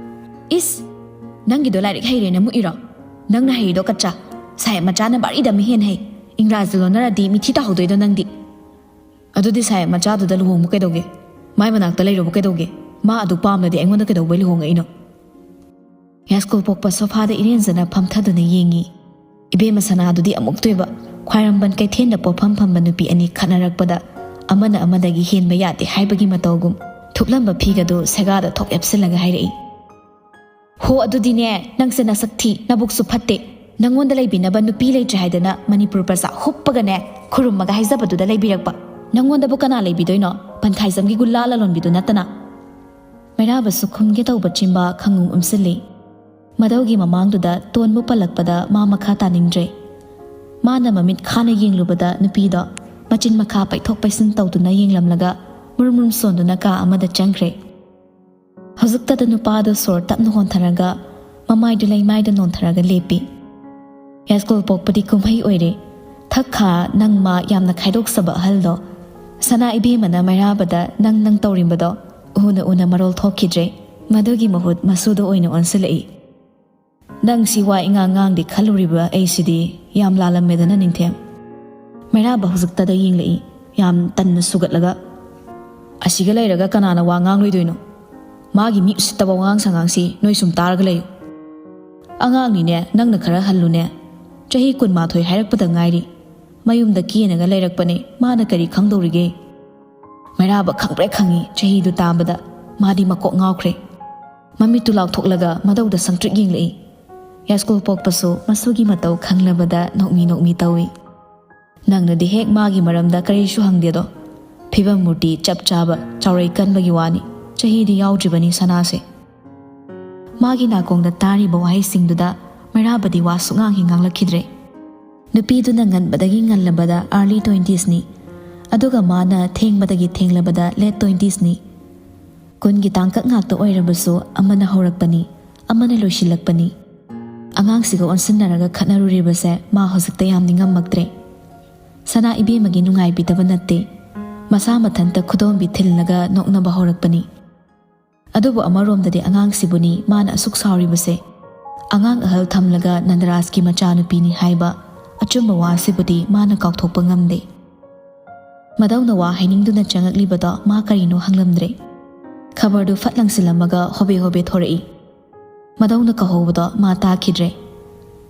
ꯏꯁ! ꯅꯪꯒꯤꯗꯣ ꯂꯥꯏꯔꯤꯛ ꯍꯩꯔꯦꯅ ꯃꯨꯛꯏꯔꯣ? ꯅꯪꯅ ꯍꯩꯔꯤꯗꯣ ꯀꯠꯆꯥ꯫ ꯁꯥꯍꯦꯕ ꯃꯆꯥꯅ ꯕꯥꯔꯤꯗ ꯃꯤꯍꯦꯟ ꯍꯩ꯫ ꯏꯪꯒ꯭ꯔꯥꯖꯤ ꯂꯣꯟꯅꯔꯗꯤ ꯃꯤꯊꯤ ꯇꯥꯍꯧꯗꯣꯏꯗꯣ ꯅꯪꯗꯤ꯫ ꯑꯗꯨꯗꯤ ꯁꯥꯍꯦꯕ ꯃꯆꯥꯗꯨꯗ ꯂꯨꯍꯣꯡꯕ ꯀꯩꯗꯧꯒꯦ? ꯃꯥꯏ ꯃꯅꯥꯛꯇ ꯂꯩꯔꯨꯕ ꯀꯩꯗꯧꯒꯦ? ꯃꯥ ꯑꯗꯨ ꯄꯥꯝꯂꯗꯤ ꯑꯩꯉꯣꯟꯗ ꯀꯩꯗꯧꯕꯩ ꯂꯨꯍꯣꯡꯉꯛꯏꯅꯣ? ꯌꯥꯏꯁ꯭ꯀꯨꯜ ꯄꯣꯛꯄ ꯁꯣꯐꯥꯗ ꯏꯔꯦꯟꯖꯅ ꯐꯝꯊꯗꯨꯅ ꯌꯦꯡꯉꯤ꯫ ꯏꯕꯦꯝꯃ ꯁꯅꯥꯗꯨꯗꯤ ꯑꯃꯨꯛꯇꯣꯏꯕ꯫ ꯈ꯭ꯋꯥꯏꯔꯝꯕꯟ ꯀꯩꯊꯦꯜꯗ ꯄꯣꯠꯐꯝ ꯐꯝꯕ ꯅꯨꯄꯤ ꯑꯅꯤ ꯈꯠꯅꯔꯛꯄꯗ ꯑꯃꯅ ꯑꯃꯗꯒꯤ ꯍꯦꯟꯕ ꯌꯥꯗꯦ ꯍꯥꯏꯕꯒꯤ ꯃꯇꯧꯒꯨꯝ ꯊꯨꯞꯂꯝꯕ ꯐꯤꯒꯗꯨ ꯁꯦꯒꯥꯗ ꯊꯣꯛ ꯌꯥꯞꯁꯤꯜꯂꯒ ꯍꯥꯏꯔꯛꯏ꯫ "ꯍꯣ, ꯑꯗꯨꯗꯤꯅꯦ, ꯅꯪꯁꯦ ꯅꯁꯛ ꯊꯤ, ꯅꯕꯨꯛꯁꯨ ꯐꯠꯇꯦ꯫ ꯅꯪꯉꯣꯟꯗ ꯂꯩꯕꯤꯅꯕ ꯅꯨꯄꯤ ꯂꯩꯇ꯭ꯔꯦ ꯍꯥꯏꯗꯅ ꯃꯅꯤꯄꯨꯔ ꯄ꯭ꯔꯖꯥ ꯍꯨꯞꯄꯒꯅꯦ, ꯈꯨꯔꯨꯝꯃꯒ ꯍꯥꯏꯖꯕꯗꯨꯗ ꯂꯩꯕꯤꯔꯛꯄ꯫ ꯅꯪꯉꯣꯟꯗꯕꯨ ꯀꯅꯥ ꯂꯩꯕꯤꯗꯣꯏꯅꯣ? ꯄꯟꯈꯥꯏꯖꯝꯒꯤ ꯒꯨꯂꯥ ꯂꯂꯣꯟꯕꯤꯗꯨ ꯅꯠꯇꯅ?" ꯃꯩꯔꯥꯕꯁꯨ ꯈꯨꯝꯒꯦ ꯇꯧꯕ ꯆꯤꯟꯕꯥ ꯈꯪꯉꯨ ꯎꯝꯁꯤꯜꯂꯤ꯫ ꯃꯗꯧꯒꯤ ꯃꯃꯥꯡꯗꯨꯗ ꯇꯣꯟꯕꯨ ꯄꯜꯂꯛꯄꯗ ꯃꯥ ꯃꯈꯥ ꯇꯥꯅꯤꯡꯗ꯭ꯔꯦ꯫ ꯃꯥꯅ ꯃꯃꯤꯠ ꯈꯥꯅ ꯌꯦꯡꯂꯨꯕꯗ ꯅꯨꯄꯤꯗꯣ ꯃꯆꯤꯟ ꯃꯈꯥ ꯄꯩꯊꯣꯛ ꯄꯩꯁꯤꯟ ꯇꯧꯗꯨꯅ ꯌꯦꯡꯂꯝꯂꯒ ꯃꯨꯔꯨꯝ ꯃꯨꯔꯨꯝ ꯁꯣꯟꯗꯨꯅ ꯀꯥ ꯑꯃꯗ ꯆꯪꯈ꯭ꯔꯦ꯫ ꯍꯧꯖꯤꯛꯇꯗ ꯅꯨꯄꯥꯗꯨ ꯁꯣꯔ ꯇꯞꯅ ꯍꯣꯟꯊꯔꯒ ꯃꯃꯥꯏꯗꯨ ꯂꯩꯃꯥꯏꯗ ꯅꯣꯟꯊꯔꯒ ꯂꯦꯞꯄꯤ꯫ ꯌꯥꯏꯁ꯭ꯀꯨꯜ ꯄꯣꯛꯄꯗꯤ ꯀꯨꯝꯍꯩ ꯑꯣꯏꯔꯦ꯫ ꯊꯛ ꯈꯥ ꯅꯪ ꯃꯥ ꯌꯥꯝꯅ ꯈꯥꯏꯗꯣꯛꯆꯕ ꯑꯍꯜꯗꯣ꯫ ꯁꯅꯥ ꯏꯕꯦꯝꯃꯅ ꯃꯩꯔꯥꯕꯗ ꯅꯪ ꯅꯪ ꯇꯧꯔꯤꯕꯗꯣ ꯎꯅ ꯎꯅ ꯃꯔꯣꯜ ꯊꯣꯛꯈꯤꯗ꯭ꯔꯦ꯫ ꯃꯗꯨꯒꯤ ꯃꯍꯨꯠ ꯃꯁꯨꯗ ꯑꯣꯏꯅ ꯑꯣꯟꯁꯤꯜꯂꯛꯏ꯫ "ꯅꯪ ꯁꯤ ꯋꯥ ꯏꯉꯥꯡ ꯉꯥꯡꯗꯦ ꯈꯜꯂꯨꯔꯤꯕ ꯑꯩꯁꯤꯗꯤ ꯌꯥꯝ ꯂꯥꯜꯂꯝꯃꯦꯗꯅ, ꯅꯤꯡꯊꯦꯝ?" ꯃꯩꯔꯥꯕ ꯍꯧꯖꯤꯛꯇꯗ ꯌꯦꯡꯂꯛꯏ, ꯌꯥꯝ ꯇꯟꯅ ꯁꯨꯒꯠꯂꯒ꯫ "ꯑꯁꯤꯒ ꯂꯩꯔꯒ ꯀꯅꯥꯅ ꯋꯥ ꯉꯥꯡꯂꯣꯏꯗꯣꯏꯅꯣ? ꯃꯥꯒꯤ ꯃꯤ ꯎꯁꯤꯠꯇꯕ ꯋꯥꯉꯥꯡ ꯁꯉꯥꯡꯁꯤ ꯅꯣꯏ ꯁꯨꯝ ꯇꯥꯔꯒ ꯂꯩꯌꯨ꯫ ꯑꯉꯥꯡꯅꯤꯅꯦ, ꯅꯪꯅ ꯈꯔ ꯍꯜꯂꯨꯅꯦ꯫ ꯆꯍꯤ ꯀꯨꯟꯃꯥꯊꯣꯏ ꯍꯥꯏꯔꯛꯄꯗ ꯉꯥꯏꯔꯤ꯫ ꯃꯌꯨꯝꯗ ꯀꯦꯅꯒ ꯂꯩꯔꯛꯄꯅꯦ, ꯃꯥꯅ ꯀꯔꯤ ꯈꯪꯗꯧꯔꯤꯒꯦ?" ꯃꯩꯔꯥꯕ ꯈꯪꯄ꯭ꯔꯦꯛ ꯈꯪꯉꯤ꯫ ꯆꯍꯤꯗꯨ ꯇꯥꯕꯗ ꯃꯥꯗꯤ ꯃꯀꯣꯛ ꯉꯥꯎꯈ꯭ꯔꯦ꯫ ꯃꯃꯤꯠꯇꯨ ꯂꯥꯎꯊꯣꯛꯂꯒ ꯃꯗꯧꯗ ꯁꯪꯇ꯭ꯔꯤꯛ ꯌꯦꯡꯂꯛꯏ꯫ ꯌꯥꯏꯁ꯭ꯀꯨꯜ ꯄꯣꯛꯄꯁꯨ ꯃꯁꯨꯒꯤ ꯃꯇꯧ ꯈꯪꯂꯕꯗ ꯅꯣꯛꯃꯤ ꯅꯣꯛꯃꯤ ꯇꯧꯏ꯫ "ꯅꯪꯅꯗꯤ ꯍꯦꯛ ꯃꯥꯒꯤ ꯃꯔꯝꯗ ꯀꯔꯤꯁꯨ ꯍꯪꯗꯦꯗꯣ꯫ ꯐꯤꯕꯝ ꯃꯨꯔꯇꯤ ꯆꯞ ꯆꯥꯕ, ꯆꯥꯎꯔꯩ ꯀꯟꯕꯒꯤ ꯋꯥꯅꯤ꯫ ꯆꯍꯤꯗꯤ ꯌꯥꯎꯗ꯭ꯔꯤꯕꯅꯤ ꯁꯅꯥꯁꯦ꯫" ꯃꯥꯒꯤ ꯅꯥꯀꯣꯡꯗ ꯇꯥꯔꯤꯕ ꯋꯥꯍꯩꯁꯤꯡꯗꯨꯗ ꯃꯩꯔꯥꯕꯗꯤ ꯋꯥ ꯁꯨꯛꯉꯥꯡ ꯍꯦꯛ ꯉꯥꯡꯂꯛꯈꯤꯗ꯭ꯔꯦ꯫ ꯅꯨꯄꯤꯗꯨꯅ ꯉꯟꯕꯗꯒꯤ ꯉꯜꯂꯕꯗ early twenties ꯅꯤ꯫ ꯑꯗꯨꯒ ꯃꯥꯅ ꯊꯦꯡꯕꯗꯒꯤ ꯊꯦꯡꯂꯕꯗ late twenties ꯅꯤ꯫ ꯀꯨꯟꯒꯤ ꯇꯥꯡꯀꯛ ꯉꯥꯛꯇ ꯑꯣꯏꯔꯕꯁꯨ ꯑꯃꯅ ꯍꯧꯔꯛꯄꯅꯤ, ꯑꯃꯅ ꯂꯣꯏꯁꯤꯜꯂꯛꯄꯅꯤ꯫ ꯑꯉꯥꯡꯁꯤꯒ ꯑꯣꯟꯁꯤꯟꯅꯔꯒ ꯈꯠꯅꯔꯨꯔꯤꯕꯁꯦ ꯃꯥ ꯍꯧꯖꯤꯛꯇ ꯌꯥꯝ ꯅꯤꯡꯉꯝꯃꯛꯇ꯭ꯔꯦ꯫ ꯁꯅꯥ ꯏꯕꯦꯝꯃꯒꯤ ꯅꯨꯡꯉꯥꯏꯕꯤꯗꯕ ꯅꯠꯇꯦ꯫ ꯃꯁꯥ ꯃꯊꯟꯇ ꯈꯨꯗꯣꯝꯕꯤ ꯊꯤꯜꯂꯒ ꯅꯣꯛꯅꯕ ꯍꯧꯔꯛꯄꯅꯤ꯫ ꯑꯗꯨꯕꯨ ꯑꯃꯔꯣꯝꯗꯗꯤ ꯑꯉꯥꯡꯁꯤꯕꯨꯅꯤ ꯃꯥꯅ ꯑꯁꯨꯛ ꯁꯥꯎꯔꯤꯕꯁꯦ꯫ ꯑꯉꯥꯡ ꯑꯍꯜ ꯊꯝꯂꯒ ꯅꯟꯗꯔꯥꯖꯀꯤ ꯃꯆꯥꯅꯨꯄꯤꯅꯤ ꯍꯥꯏꯕ ꯑꯆꯨꯝꯕ ꯋꯥꯁꯤꯕꯨꯗꯤ ꯃꯥꯅ ꯀꯥꯎꯊꯣꯛꯄ ꯉꯝꯗꯦ꯫ ꯃꯗꯧꯅ ꯋꯥ ꯍꯥꯏꯅꯤꯡꯗꯨꯅ ꯆꯪꯉꯛꯂꯤꯕꯗꯣ ꯃꯥ ꯀꯔꯤꯅꯣ ꯍꯪꯂꯝꯗ꯭ꯔꯦ꯫ ꯈꯕꯔꯗꯨ ꯐꯠ ꯂꯪꯁꯤꯜꯂꯝꯃꯒ ꯍꯣꯕꯦ ꯍꯣꯕꯦ ꯊꯣꯔꯛꯏ꯫ ꯃꯗꯧꯅ ꯀꯧꯍꯧꯕꯗꯣ ꯃꯥ ꯇꯥꯈꯤꯗ꯭ꯔꯦ꯫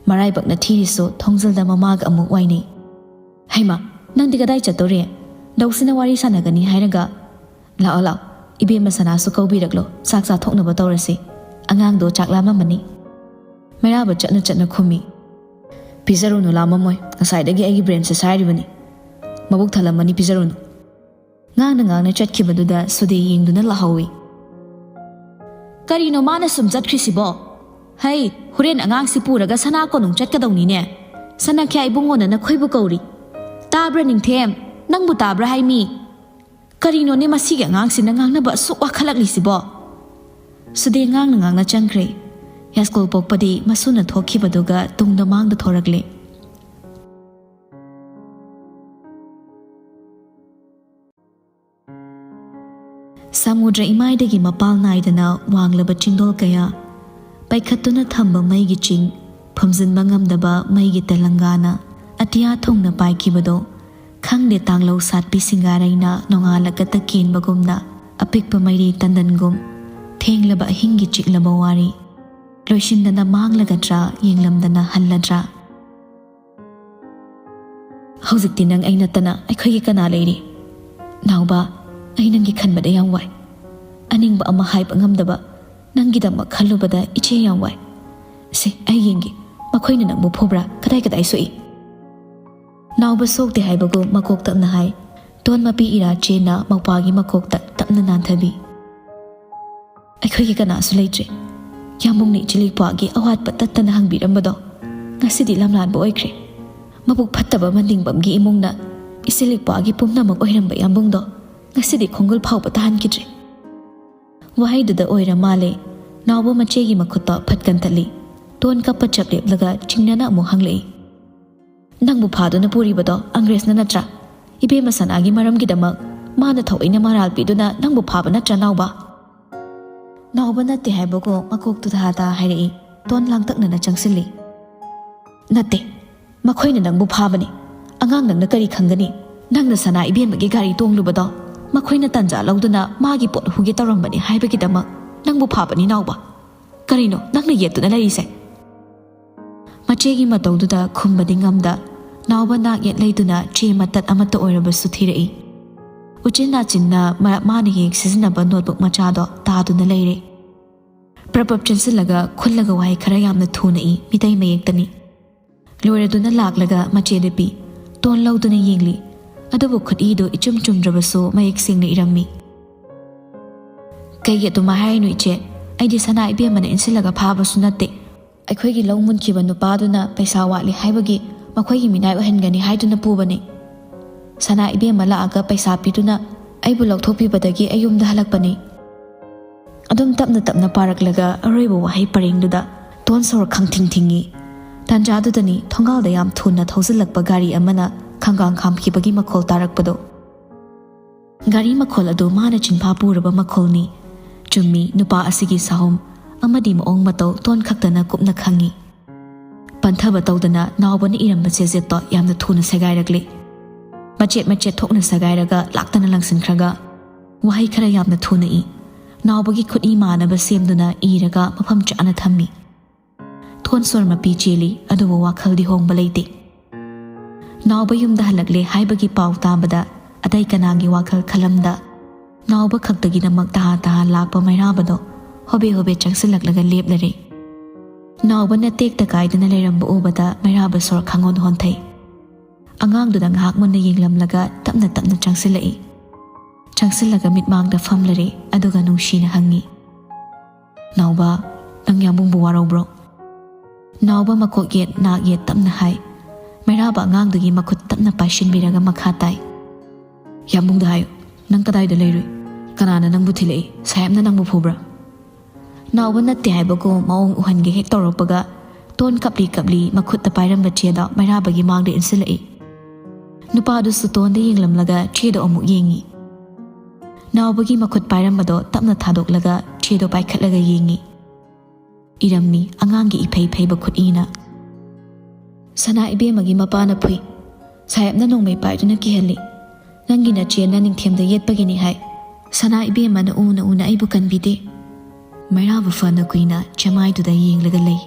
ꯃꯔꯥꯏꯕꯛꯅ ꯊꯤꯔꯤꯁꯨ ꯊꯣꯡꯖꯤꯜꯗ ꯃꯃꯥꯒ ꯑꯃꯨꯛ ꯋꯥꯏꯅꯩ꯫ "ꯍꯩꯃꯥ, ꯅꯪꯗꯤ ꯀꯗꯥꯏ ꯆꯠꯇꯧꯔꯤ? ꯗꯧꯁꯤꯅ ꯋꯥꯔꯤ ꯁꯥꯟꯅꯒꯅꯤ ꯍꯥꯏꯔꯒ꯫ ꯂꯥꯛꯑꯣ, ꯂꯥꯛꯑꯣ, ꯏꯕꯦꯝꯃ ꯁꯅꯥꯁꯨ ꯀꯧꯕꯤꯔꯛꯂꯣ, ꯆꯥꯛ ꯆꯥꯊꯣꯛꯅꯕ ꯇꯧꯔꯁꯤ꯫ ꯑꯉꯥꯡꯗꯣ ꯆꯥꯛ ꯂꯥꯝꯃꯝꯃꯅꯤ꯫" ꯃꯩꯔꯥꯕ ꯆꯠꯅ ꯆꯠꯅ ꯈꯨꯝꯃꯤ꯫ "ꯄꯤꯖꯔꯨꯅꯨ, ꯂꯥꯝꯃꯝꯃꯣꯏ꯫ ꯉꯁꯥꯏꯗꯒꯤ ꯑꯩꯒꯤ brainꯁꯦ ꯁꯥꯏꯔꯤꯕꯅꯤ꯫ ꯃꯕꯨꯛ ꯊꯜꯂꯝꯃꯅꯤ, ꯄꯤꯖꯔꯨꯅꯨ꯫" ꯉꯥꯡꯅ ꯉꯥꯡꯅ ꯆꯠꯈꯤꯕꯗꯨꯗ ꯁꯨꯗꯦ ꯌꯦꯡꯗꯨꯅ ꯂꯥꯍꯧꯏ꯫ "ꯀꯔꯤꯅꯣ ꯃꯥꯅ ꯁꯨꯝ ꯆꯠꯈ꯭ꯔꯤꯁꯤꯕꯣ? ꯍꯩ, ꯍꯣꯔꯦꯟ ꯑꯉꯥꯡꯁꯤ ꯄꯨꯔꯒ ꯁꯅꯥ ꯀꯣꯅꯨꯡ ꯆꯠꯀꯗꯧꯅꯤꯅꯦ꯫ ꯁꯅꯥꯈ꯭ꯌꯥ ꯏꯕꯨꯡꯉꯣꯅ ꯅꯈꯣꯏꯕꯨ ꯀꯧꯔꯤ꯫ ꯇꯥꯕ꯭ꯔꯥ ꯅꯤꯡꯊꯦꯝ? ꯅꯪꯕꯨ ꯇꯥꯕ꯭ꯔꯥ ꯍꯥꯏꯃꯤ? ꯀꯔꯤꯅꯣꯅꯦ ꯃꯁꯤꯒꯤ ꯑꯉꯥꯡꯁꯤꯅ ꯉꯥꯡꯅꯕ ꯑꯁꯨꯛ ꯋꯥꯈꯠꯂꯛꯂꯤꯁꯤꯕꯣ?" ꯁꯨꯗꯦ ꯉꯥꯡꯅ ꯉꯥꯡꯅ ꯆꯪꯈ꯭ꯔꯦ꯫ ꯌꯥꯏꯁ꯭ꯀꯨꯜ ꯄꯣꯛꯄꯗꯤ ꯃꯁꯨꯅ ꯊꯣꯛꯈꯤꯕꯗꯨꯒ ꯇꯨꯡꯗ ꯃꯥꯡꯗ ꯊꯣꯔꯛꯂꯦ꯫ ꯁꯃꯨꯗ꯭ꯔ ꯏꯃꯥꯏꯗꯒꯤ ꯃꯄꯥꯜ ꯅꯥꯏꯗꯅ ꯋꯥꯡꯂꯕ ꯆꯤꯡꯗꯣꯜ ꯀꯌꯥ, ꯄꯥꯏꯈꯠꯇꯨꯅ ꯊꯝꯕ ꯃꯩꯒꯤ ꯆꯤꯡ, ꯐꯨꯝꯖꯤꯟꯕ ꯉꯝꯗꯕ ꯃꯩꯒꯤ ꯇꯦꯂꯪꯒꯥꯅ ꯑꯇꯤꯌꯥ ꯊꯨꯡꯅ ꯄꯥꯏꯈꯤꯕꯗꯣ, ꯈꯪꯗꯦ ꯇꯥꯡꯂꯧ ꯁꯥꯠꯄꯤ ꯁꯤꯡꯒꯥꯔꯩꯅ ꯅꯣꯡꯉꯥꯜꯂꯛꯀꯇ ꯀꯦꯟꯕꯒꯨꯝꯅ, ꯑꯄꯤꯛꯄ ꯃꯩꯔꯤ ꯇꯟꯗꯟꯒꯨꯝ ꯊꯦꯡꯂꯕ ꯑꯍꯤꯡꯒꯤ ꯆꯤꯛꯂꯕ ꯋꯥꯔꯤ꯫ ꯂꯣꯏꯁꯤꯟꯗꯅ ꯃꯥꯡꯂꯒꯗ꯭ꯔꯥ, ꯌꯦꯡꯂꯝꯗꯅ ꯍꯜꯂꯗ꯭ꯔꯥ? ꯍꯧꯖꯤꯛꯇꯤ ꯅꯪ ꯑꯩ ꯅꯠꯇꯅ ꯑꯩꯈꯣꯏꯒꯤ ꯀꯅꯥ ꯂꯩꯔꯤ? ꯅꯥꯎꯕ, ꯑꯩ ꯅꯪꯒꯤ ꯈꯟꯕꯗ ꯌꯥꯝ ꯋꯥꯏ꯫ ꯑꯅꯤꯡꯕ ꯑꯃ ꯍꯥꯏꯕ ꯉꯝꯗꯕ ꯅꯪꯒꯤꯗꯃꯛ ꯈꯜꯂꯨꯕꯗ ꯏꯆꯦ ꯌꯥꯝ ꯋꯥꯏ꯫ ꯁꯦ, ꯑꯩ ꯌꯦꯡꯒꯦ, ꯃꯈꯣꯏꯅ ꯅꯪꯕꯨ ꯐꯨꯕ꯭ꯔꯥ? ꯀꯗꯥꯏ ꯀꯗꯥꯏ ꯁꯣꯛꯏ? ꯅꯥꯎꯕ ꯁꯣꯛꯇꯦ ꯍꯥꯏꯕꯒꯨꯝ ꯃꯀꯣꯛ ꯇꯞꯅ ꯍꯥꯏ꯫ ꯇꯣꯟ ꯃꯄꯤ ꯏꯔꯥ ꯆꯦꯅ ꯃꯧꯄ꯭ꯋꯥꯒꯤ ꯃꯀꯣꯛꯇ ꯇꯞꯅ ꯅꯥꯟꯊꯕꯤ꯫ ꯑꯩꯈꯣꯏꯒꯤ ꯀꯅꯥꯁꯨ ꯂꯩꯇ꯭ꯔꯦ꯫ ꯌꯥꯝꯕꯨꯡꯅ ꯏꯆꯦ ꯂꯤꯛꯄ꯭ꯋꯥꯒꯤ ꯑꯋꯥꯠꯄ ꯇꯠꯇꯅ ꯍꯪꯕꯤꯔꯝꯕꯗꯣ ꯉꯁꯤꯗꯤ ꯂꯝꯂꯥꯟꯕ ꯑꯣꯏꯈ꯭ꯔꯦ꯫ ꯃꯕꯨꯛ ꯐꯠꯇꯕ ꯃꯟꯗꯤꯡꯕꯝꯒꯤ ꯏꯃꯨꯡꯅ ꯏꯆꯦ ꯂꯤꯛꯄ꯭ꯋꯥꯒꯤ ꯄꯨꯝꯅꯃꯛ ꯑꯣꯏꯔꯝꯕ ꯌꯥꯝꯕꯨꯡꯗꯣ ꯉꯁꯤꯗꯤ ꯈꯣꯡꯒꯨꯜ ꯐꯥꯎꯕ ꯇꯥꯍꯟꯈꯤꯗ꯭ꯔꯦ꯫ ꯋꯥꯍꯩꯗꯨꯗ ꯑꯣꯏꯔ ꯃꯥꯜꯂꯦ, ꯅꯥꯎꯕ ꯃꯆꯦꯒꯤ ꯃꯈꯨꯠꯇꯣ ꯐꯠ ꯀꯟꯊꯠꯂꯤ꯫ ꯇꯣꯟ ꯀꯞꯄ ꯆꯞ ꯂꯦꯞꯂꯒ ꯆꯤꯡꯅꯅ ꯑꯃꯨꯛ ꯍꯪꯂꯛꯏ, "ꯅꯪꯕꯨ ꯐꯥꯗꯨꯅ ꯄꯨꯔꯤꯕꯗꯣ ꯑꯪꯒ꯭ꯔꯦꯖꯅ ꯅꯠꯇ꯭ꯔꯥ? ꯏꯕꯦꯝꯃ ꯁꯅꯥꯒꯤ ꯃꯔꯝꯒꯤꯗꯃꯛ ꯃꯥꯅ ꯊꯑꯣꯏꯅ ꯃꯔꯥꯜ ꯄꯤꯗꯨꯅ ꯅꯪꯕꯨ ꯐꯥꯕ ꯅꯠꯇ꯭ꯔꯥ, ꯅꯥꯎꯕ?" ꯅꯥꯎꯕ ꯅꯠꯇꯦ ꯍꯥꯏꯕꯒꯨꯝ ꯃꯀꯣꯛꯇꯨ ꯊꯥ ꯊꯥ ꯍꯥꯏꯔꯛꯏ꯫ ꯇꯣꯟ ꯂꯥꯡꯇꯛꯅꯅ ꯆꯪꯁꯤꯜꯂꯤ꯫ "ꯅꯠꯇꯦ, ꯃꯈꯣꯏꯅ ꯅꯪꯕꯨ ꯐꯥꯕꯅꯤ꯫ ꯑꯉꯥꯡ ꯅꯪꯅ ꯀꯔꯤ ꯈꯪꯒꯅꯤ? ꯅꯪꯅ ꯁꯅꯥ ꯏꯕꯦꯝꯃꯒꯤ ꯒꯥꯔꯤ ꯇꯣꯡꯂꯨꯕꯗꯣ ꯃꯈꯣꯏꯅ ꯇꯟꯖꯥ ꯂꯧꯗꯨꯅ ꯃꯥꯒꯤ ꯄꯣꯠ ꯍꯨꯒꯦ ꯇꯧꯔꯝꯕꯅꯤ ꯍꯥꯏꯕꯒꯤꯗꯃꯛ ꯅꯪꯕꯨ ꯐꯥꯕꯅꯤ, ꯅꯥꯎꯕ꯫ ꯀꯔꯤꯅꯣ ꯅꯪꯅ ꯌꯦꯠꯇꯨꯅ ꯂꯩꯔꯤꯁꯦ?" ꯃꯆꯦꯒꯤ ꯃꯇꯧꯗꯨꯗ ꯈꯨꯝꯕꯗꯤ ꯉꯝꯗ, ꯅꯥꯎꯕ ꯅꯥꯛ ꯌꯦꯠ ꯂꯩꯗꯨꯅ ꯆꯦ ꯃꯇꯠ ꯑꯃꯠꯇ ꯑꯣꯏꯔꯕꯁꯨ ꯊꯤꯔꯛꯏ꯫ ꯎꯆꯤꯟ ꯅꯥꯆꯤꯟꯅ ꯃꯔꯛ ꯃꯥꯅ ꯍꯦꯛ ꯁꯤꯖꯤꯟꯅꯕ ꯅꯣꯠꯕꯨꯛ ꯃꯆꯥꯗꯣ ꯇꯥꯗꯨꯅ ꯂꯩꯔꯦ꯫ ꯄ꯭ꯔꯞ ꯄ꯭ꯔꯞ ꯆꯦꯟꯁꯤꯜꯂꯒ ꯈꯨꯜꯂꯒ ꯋꯥꯍꯩ ꯈꯔ ꯌꯥꯝꯅ ꯊꯨꯅ ꯏ, ꯃꯤꯇꯩ ꯃꯌꯦꯛꯇꯅꯤ꯫ ꯂꯣꯏꯔꯗꯨꯅ ꯂꯥꯛꯂꯒ ꯃꯆꯦꯗ ꯄꯤ꯫ ꯇꯣꯟ ꯂꯧꯗꯨꯅ ꯌꯦꯡꯂꯤ꯫ ꯑꯗꯨꯕꯨ ꯈꯨꯠꯏꯗꯨ ꯏꯆꯨꯝ ꯆꯨꯝꯗ꯭ꯔꯕꯁꯨ ꯃꯌꯦꯛ ꯁꯦꯡꯅ ꯏꯔꯝꯃꯤ꯫ "ꯀꯩꯒꯤ ꯑꯗꯨꯃꯥꯏ ꯍꯥꯏꯔꯤꯅꯣ ꯏꯆꯦ? ꯑꯩꯗꯤ ꯁꯅꯥ ꯏꯕꯦꯝꯃꯅ ꯏꯟꯁꯤꯜꯂꯒ ꯐꯥꯕꯁꯨ ꯅꯠꯇꯦ꯫ ꯑꯩꯈꯣꯏꯒꯤ ꯂꯧ ꯃꯨꯟꯈꯤꯕ ꯅꯨꯄꯥꯗꯨꯅ ꯄꯩꯁꯥ ꯋꯥꯠꯂꯤ ꯍꯥꯏꯕꯒꯤ ꯃꯈꯣꯏꯒꯤ ꯃꯤꯅꯥꯏ ꯑꯣꯏꯍꯟꯒꯅꯤ ꯍꯥꯏꯗꯨꯅ ꯄꯨꯕꯅꯤ꯫ ꯁꯅꯥ ꯏꯕꯦꯝꯃ ꯂꯥꯛꯑꯒ ꯄꯩꯁꯥ ꯄꯤꯗꯨꯅ ꯑꯩꯕꯨ ꯂꯧꯊꯣꯛꯄꯤꯕꯗꯒꯤ ꯑꯩ ꯌꯨꯝꯗ ꯍꯜꯂꯛꯄꯅꯤ꯫" ꯑꯗꯨꯝ ꯇꯞꯅ ꯇꯞꯅ ꯄꯥꯔꯛꯂꯒ ꯑꯔꯣꯏꯕ ꯋꯥꯍꯩ ꯄꯔꯦꯡꯗꯨꯗ ꯇꯣꯟ ꯁꯣꯔ ꯈꯪꯊꯤꯡ ꯊꯤꯡꯉꯤ꯫ ꯇꯥꯟꯖꯥꯗꯨꯗꯅꯤ ꯊꯣꯡꯒꯥꯜꯗ ꯌꯥꯝ ꯊꯨꯅ ꯊꯧꯖꯤꯜꯂꯛꯄ ꯒꯥꯔꯤ ꯑꯃꯅ ꯈꯪꯒꯥꯡ ꯈꯥꯝꯈꯤꯕꯒꯤ ꯃꯈꯣꯜ ꯇꯥꯔꯛꯄꯗꯣ꯫ ꯒꯥꯔꯤ ꯃꯈꯣꯜ ꯑꯗꯨ ꯃꯥꯅ ꯆꯤꯟꯐꯥ ꯄꯨꯔꯕ ꯃꯈꯣꯜꯅꯤ꯫ ꯆꯨꯝꯃꯤ, ꯅꯨꯄꯥ ꯑꯁꯤꯒꯤ ꯁꯥꯍꯨꯝ ꯑꯃꯗꯤ ꯃꯑꯣꯡ ꯃꯇꯧ ꯇꯣꯟ ꯈꯛꯇꯅ ꯀꯨꯞꯅ ꯈꯪꯉꯤ꯫ ꯄꯟꯊꯕ ꯇꯧꯗꯅ ꯅꯥꯎꯕꯅ ꯏꯔꯝꯕ ꯆꯦꯖꯦꯠꯇꯣ ꯌꯥꯝꯅ ꯊꯨꯅ ꯁꯦꯒꯥꯏꯔꯛꯂꯤ꯫ ꯃꯆꯦꯠ ꯃꯆꯦꯠ ꯊꯣꯛꯅ ꯁꯦꯒꯥꯏꯔꯒ ꯂꯥꯛꯇꯅ ꯂꯪꯁꯤꯟꯈ꯭ꯔꯒ ꯋꯥꯍꯩ ꯈꯔ ꯌꯥꯝꯅ ꯊꯨꯅ ꯏ꯫ ꯅꯥꯎꯕꯒꯤ ꯈꯨꯠꯏ ꯃꯥꯟꯅꯕ ꯁꯦꯝꯗꯨꯅ ꯏꯔꯒ ꯃꯐꯝ ꯆꯥꯅ ꯊꯝꯃꯤ꯫ ꯇꯣꯟ ꯁꯣꯔ ꯃꯄꯤ ꯆꯦꯜꯂꯤ, ꯑꯗꯨꯕꯨ ꯋꯥꯈꯜꯗꯤ ꯍꯣꯡꯕ ꯂꯩꯇꯦ꯫ ꯅꯥꯎꯕ ꯌꯨꯝꯗ ꯍꯜꯂꯛꯂꯦ ꯍꯥꯏꯕꯒꯤ ꯄꯥꯎ ꯇꯥꯕꯗ ꯑꯇꯩ ꯀꯅꯥꯒꯤ ꯋꯥꯈꯜ ꯈꯜꯂꯝꯗ ꯅꯥꯎꯕ ꯈꯛꯇꯒꯤꯗꯃꯛ ꯇꯍꯥ ꯇꯍꯥ ꯂꯥꯛꯄ ꯃꯩꯔꯥꯕꯗꯣ ꯍꯣꯕꯦ ꯍꯣꯕꯦ ꯆꯪꯁꯤꯜꯂꯛꯂꯒ ꯂꯦꯞꯂꯔꯦ꯫ ꯅꯥꯎꯕꯅ ꯇꯦꯛꯇ ꯀꯥꯏꯗꯅ ꯂꯩꯔꯝꯕ ꯎꯕꯗ ꯃꯩꯔꯥꯕ ꯁꯣꯔ ꯈꯪꯍꯣꯟ ꯍꯣꯟꯊꯩ꯫ ꯑꯉꯥꯡꯗꯨꯗ ꯉꯥꯏꯍꯥꯛ ꯃꯨꯟꯅ ꯌꯦꯡꯂꯝꯂꯒ ꯇꯞꯅ ꯇꯞꯅ ꯆꯪꯁꯤꯜꯂꯛꯏ꯫ ꯆꯪꯁꯤꯜꯂꯒ ꯃꯤꯠꯃꯥꯡꯗ ꯐꯝꯂꯔꯦ, ꯑꯗꯨꯒ ꯅꯨꯡꯁꯤꯅ ꯍꯪꯉꯤ, "ꯅꯥꯎꯕ, ꯅꯪ ꯌꯥꯝꯕꯨꯡꯕꯨ ꯋꯥꯔꯧꯕ꯭ꯔꯣ?" ꯅꯥꯎꯕ ꯃꯀꯣꯛ ꯌꯦꯠ ꯅꯥꯛ ꯌꯦꯠ ꯇꯞꯅ ꯍꯥꯏ꯫ ꯃꯩꯔꯥꯕ ꯑꯉꯥꯡꯗꯨꯒꯤ ꯃꯈꯨꯠ ꯇꯞꯅ ꯄꯥꯏꯁꯤꯟꯕꯤꯔꯒ ꯃꯈꯥ ꯇꯥꯏ, "ꯌꯥꯝꯕꯨꯡꯗ ꯍꯥꯏꯌꯨ, ꯅꯪ ꯀꯗꯥꯏꯗ ꯂꯩꯔꯨꯏ? ꯀꯅꯥꯅ ꯅꯪꯕꯨ ꯊꯤꯜꯂꯛꯏ? ꯁꯥꯍꯦꯕꯅ ꯅꯪꯕꯨ ꯐꯨꯕ꯭ꯔꯥ?" ꯅꯥꯎꯕ ꯅꯠꯇꯦ ꯍꯥꯏꯕꯒꯨꯝ ꯃꯑꯣꯡ ꯎꯍꯟꯒꯦ ꯍꯦꯛ ꯇꯧꯔꯛꯄꯒ ꯇꯣꯟ ꯀꯞꯂꯤ ꯀꯞꯂꯤ ꯃꯈꯨꯠꯇ ꯄꯥꯏꯔꯝꯕ ꯆꯦꯗꯣ ꯃꯩꯔꯥꯕꯒꯤ ꯃꯥꯡꯗ ꯏꯟꯁꯤꯜꯂꯛꯏ꯫ ꯅꯨꯄꯥꯗꯨꯁꯨ ꯇꯣꯟꯗ ꯌꯦꯡꯂꯝꯂꯒ ꯆꯦꯗꯣ ꯑꯃꯨꯛ ꯌꯦꯡꯉꯤ꯫ ꯅꯥꯎꯕꯒꯤ ꯃꯈꯨꯠ ꯄꯥꯏꯔꯝꯕꯗꯣ ꯇꯞꯅ ꯊꯥꯗꯣꯛꯂꯒ ꯆꯦꯗꯣ ꯄꯥꯏꯈꯠꯂꯒ ꯌꯦꯡꯉꯤ꯫ ꯏꯔꯝꯃꯤ ꯑꯉꯥꯡꯒꯤ ꯏꯐꯩ ꯐꯩꯕ ꯈꯨꯠꯏꯅ꯫ "ꯁꯅꯥ ꯏꯕꯦꯝꯃꯒꯤ ꯃꯄꯥꯅ ꯐꯨꯏ꯫ ꯁꯥꯍꯦꯕꯅ ꯅꯣꯡꯃꯩ ꯄꯥꯏꯗꯨꯅ ꯀꯤꯍꯜꯂꯤ꯫ ꯅꯪꯒꯤ ꯅꯆꯦꯅ ꯅꯤꯡꯊꯦꯝꯗ ꯌꯦꯠꯄꯒꯤꯅꯤ ꯍꯥꯏ꯫ ꯁꯅꯥ ꯏꯕꯦꯝꯃꯅ ꯎꯅ ꯎꯅ ꯑꯩꯕꯨ ꯀꯟꯕꯤꯗꯦ꯫" ꯃꯩꯔꯥꯕ ꯐꯅ ꯀꯨꯏꯅ ꯆꯦꯃꯥꯏꯗꯨꯗ ꯌꯦꯡꯂꯒ ꯂꯩ꯫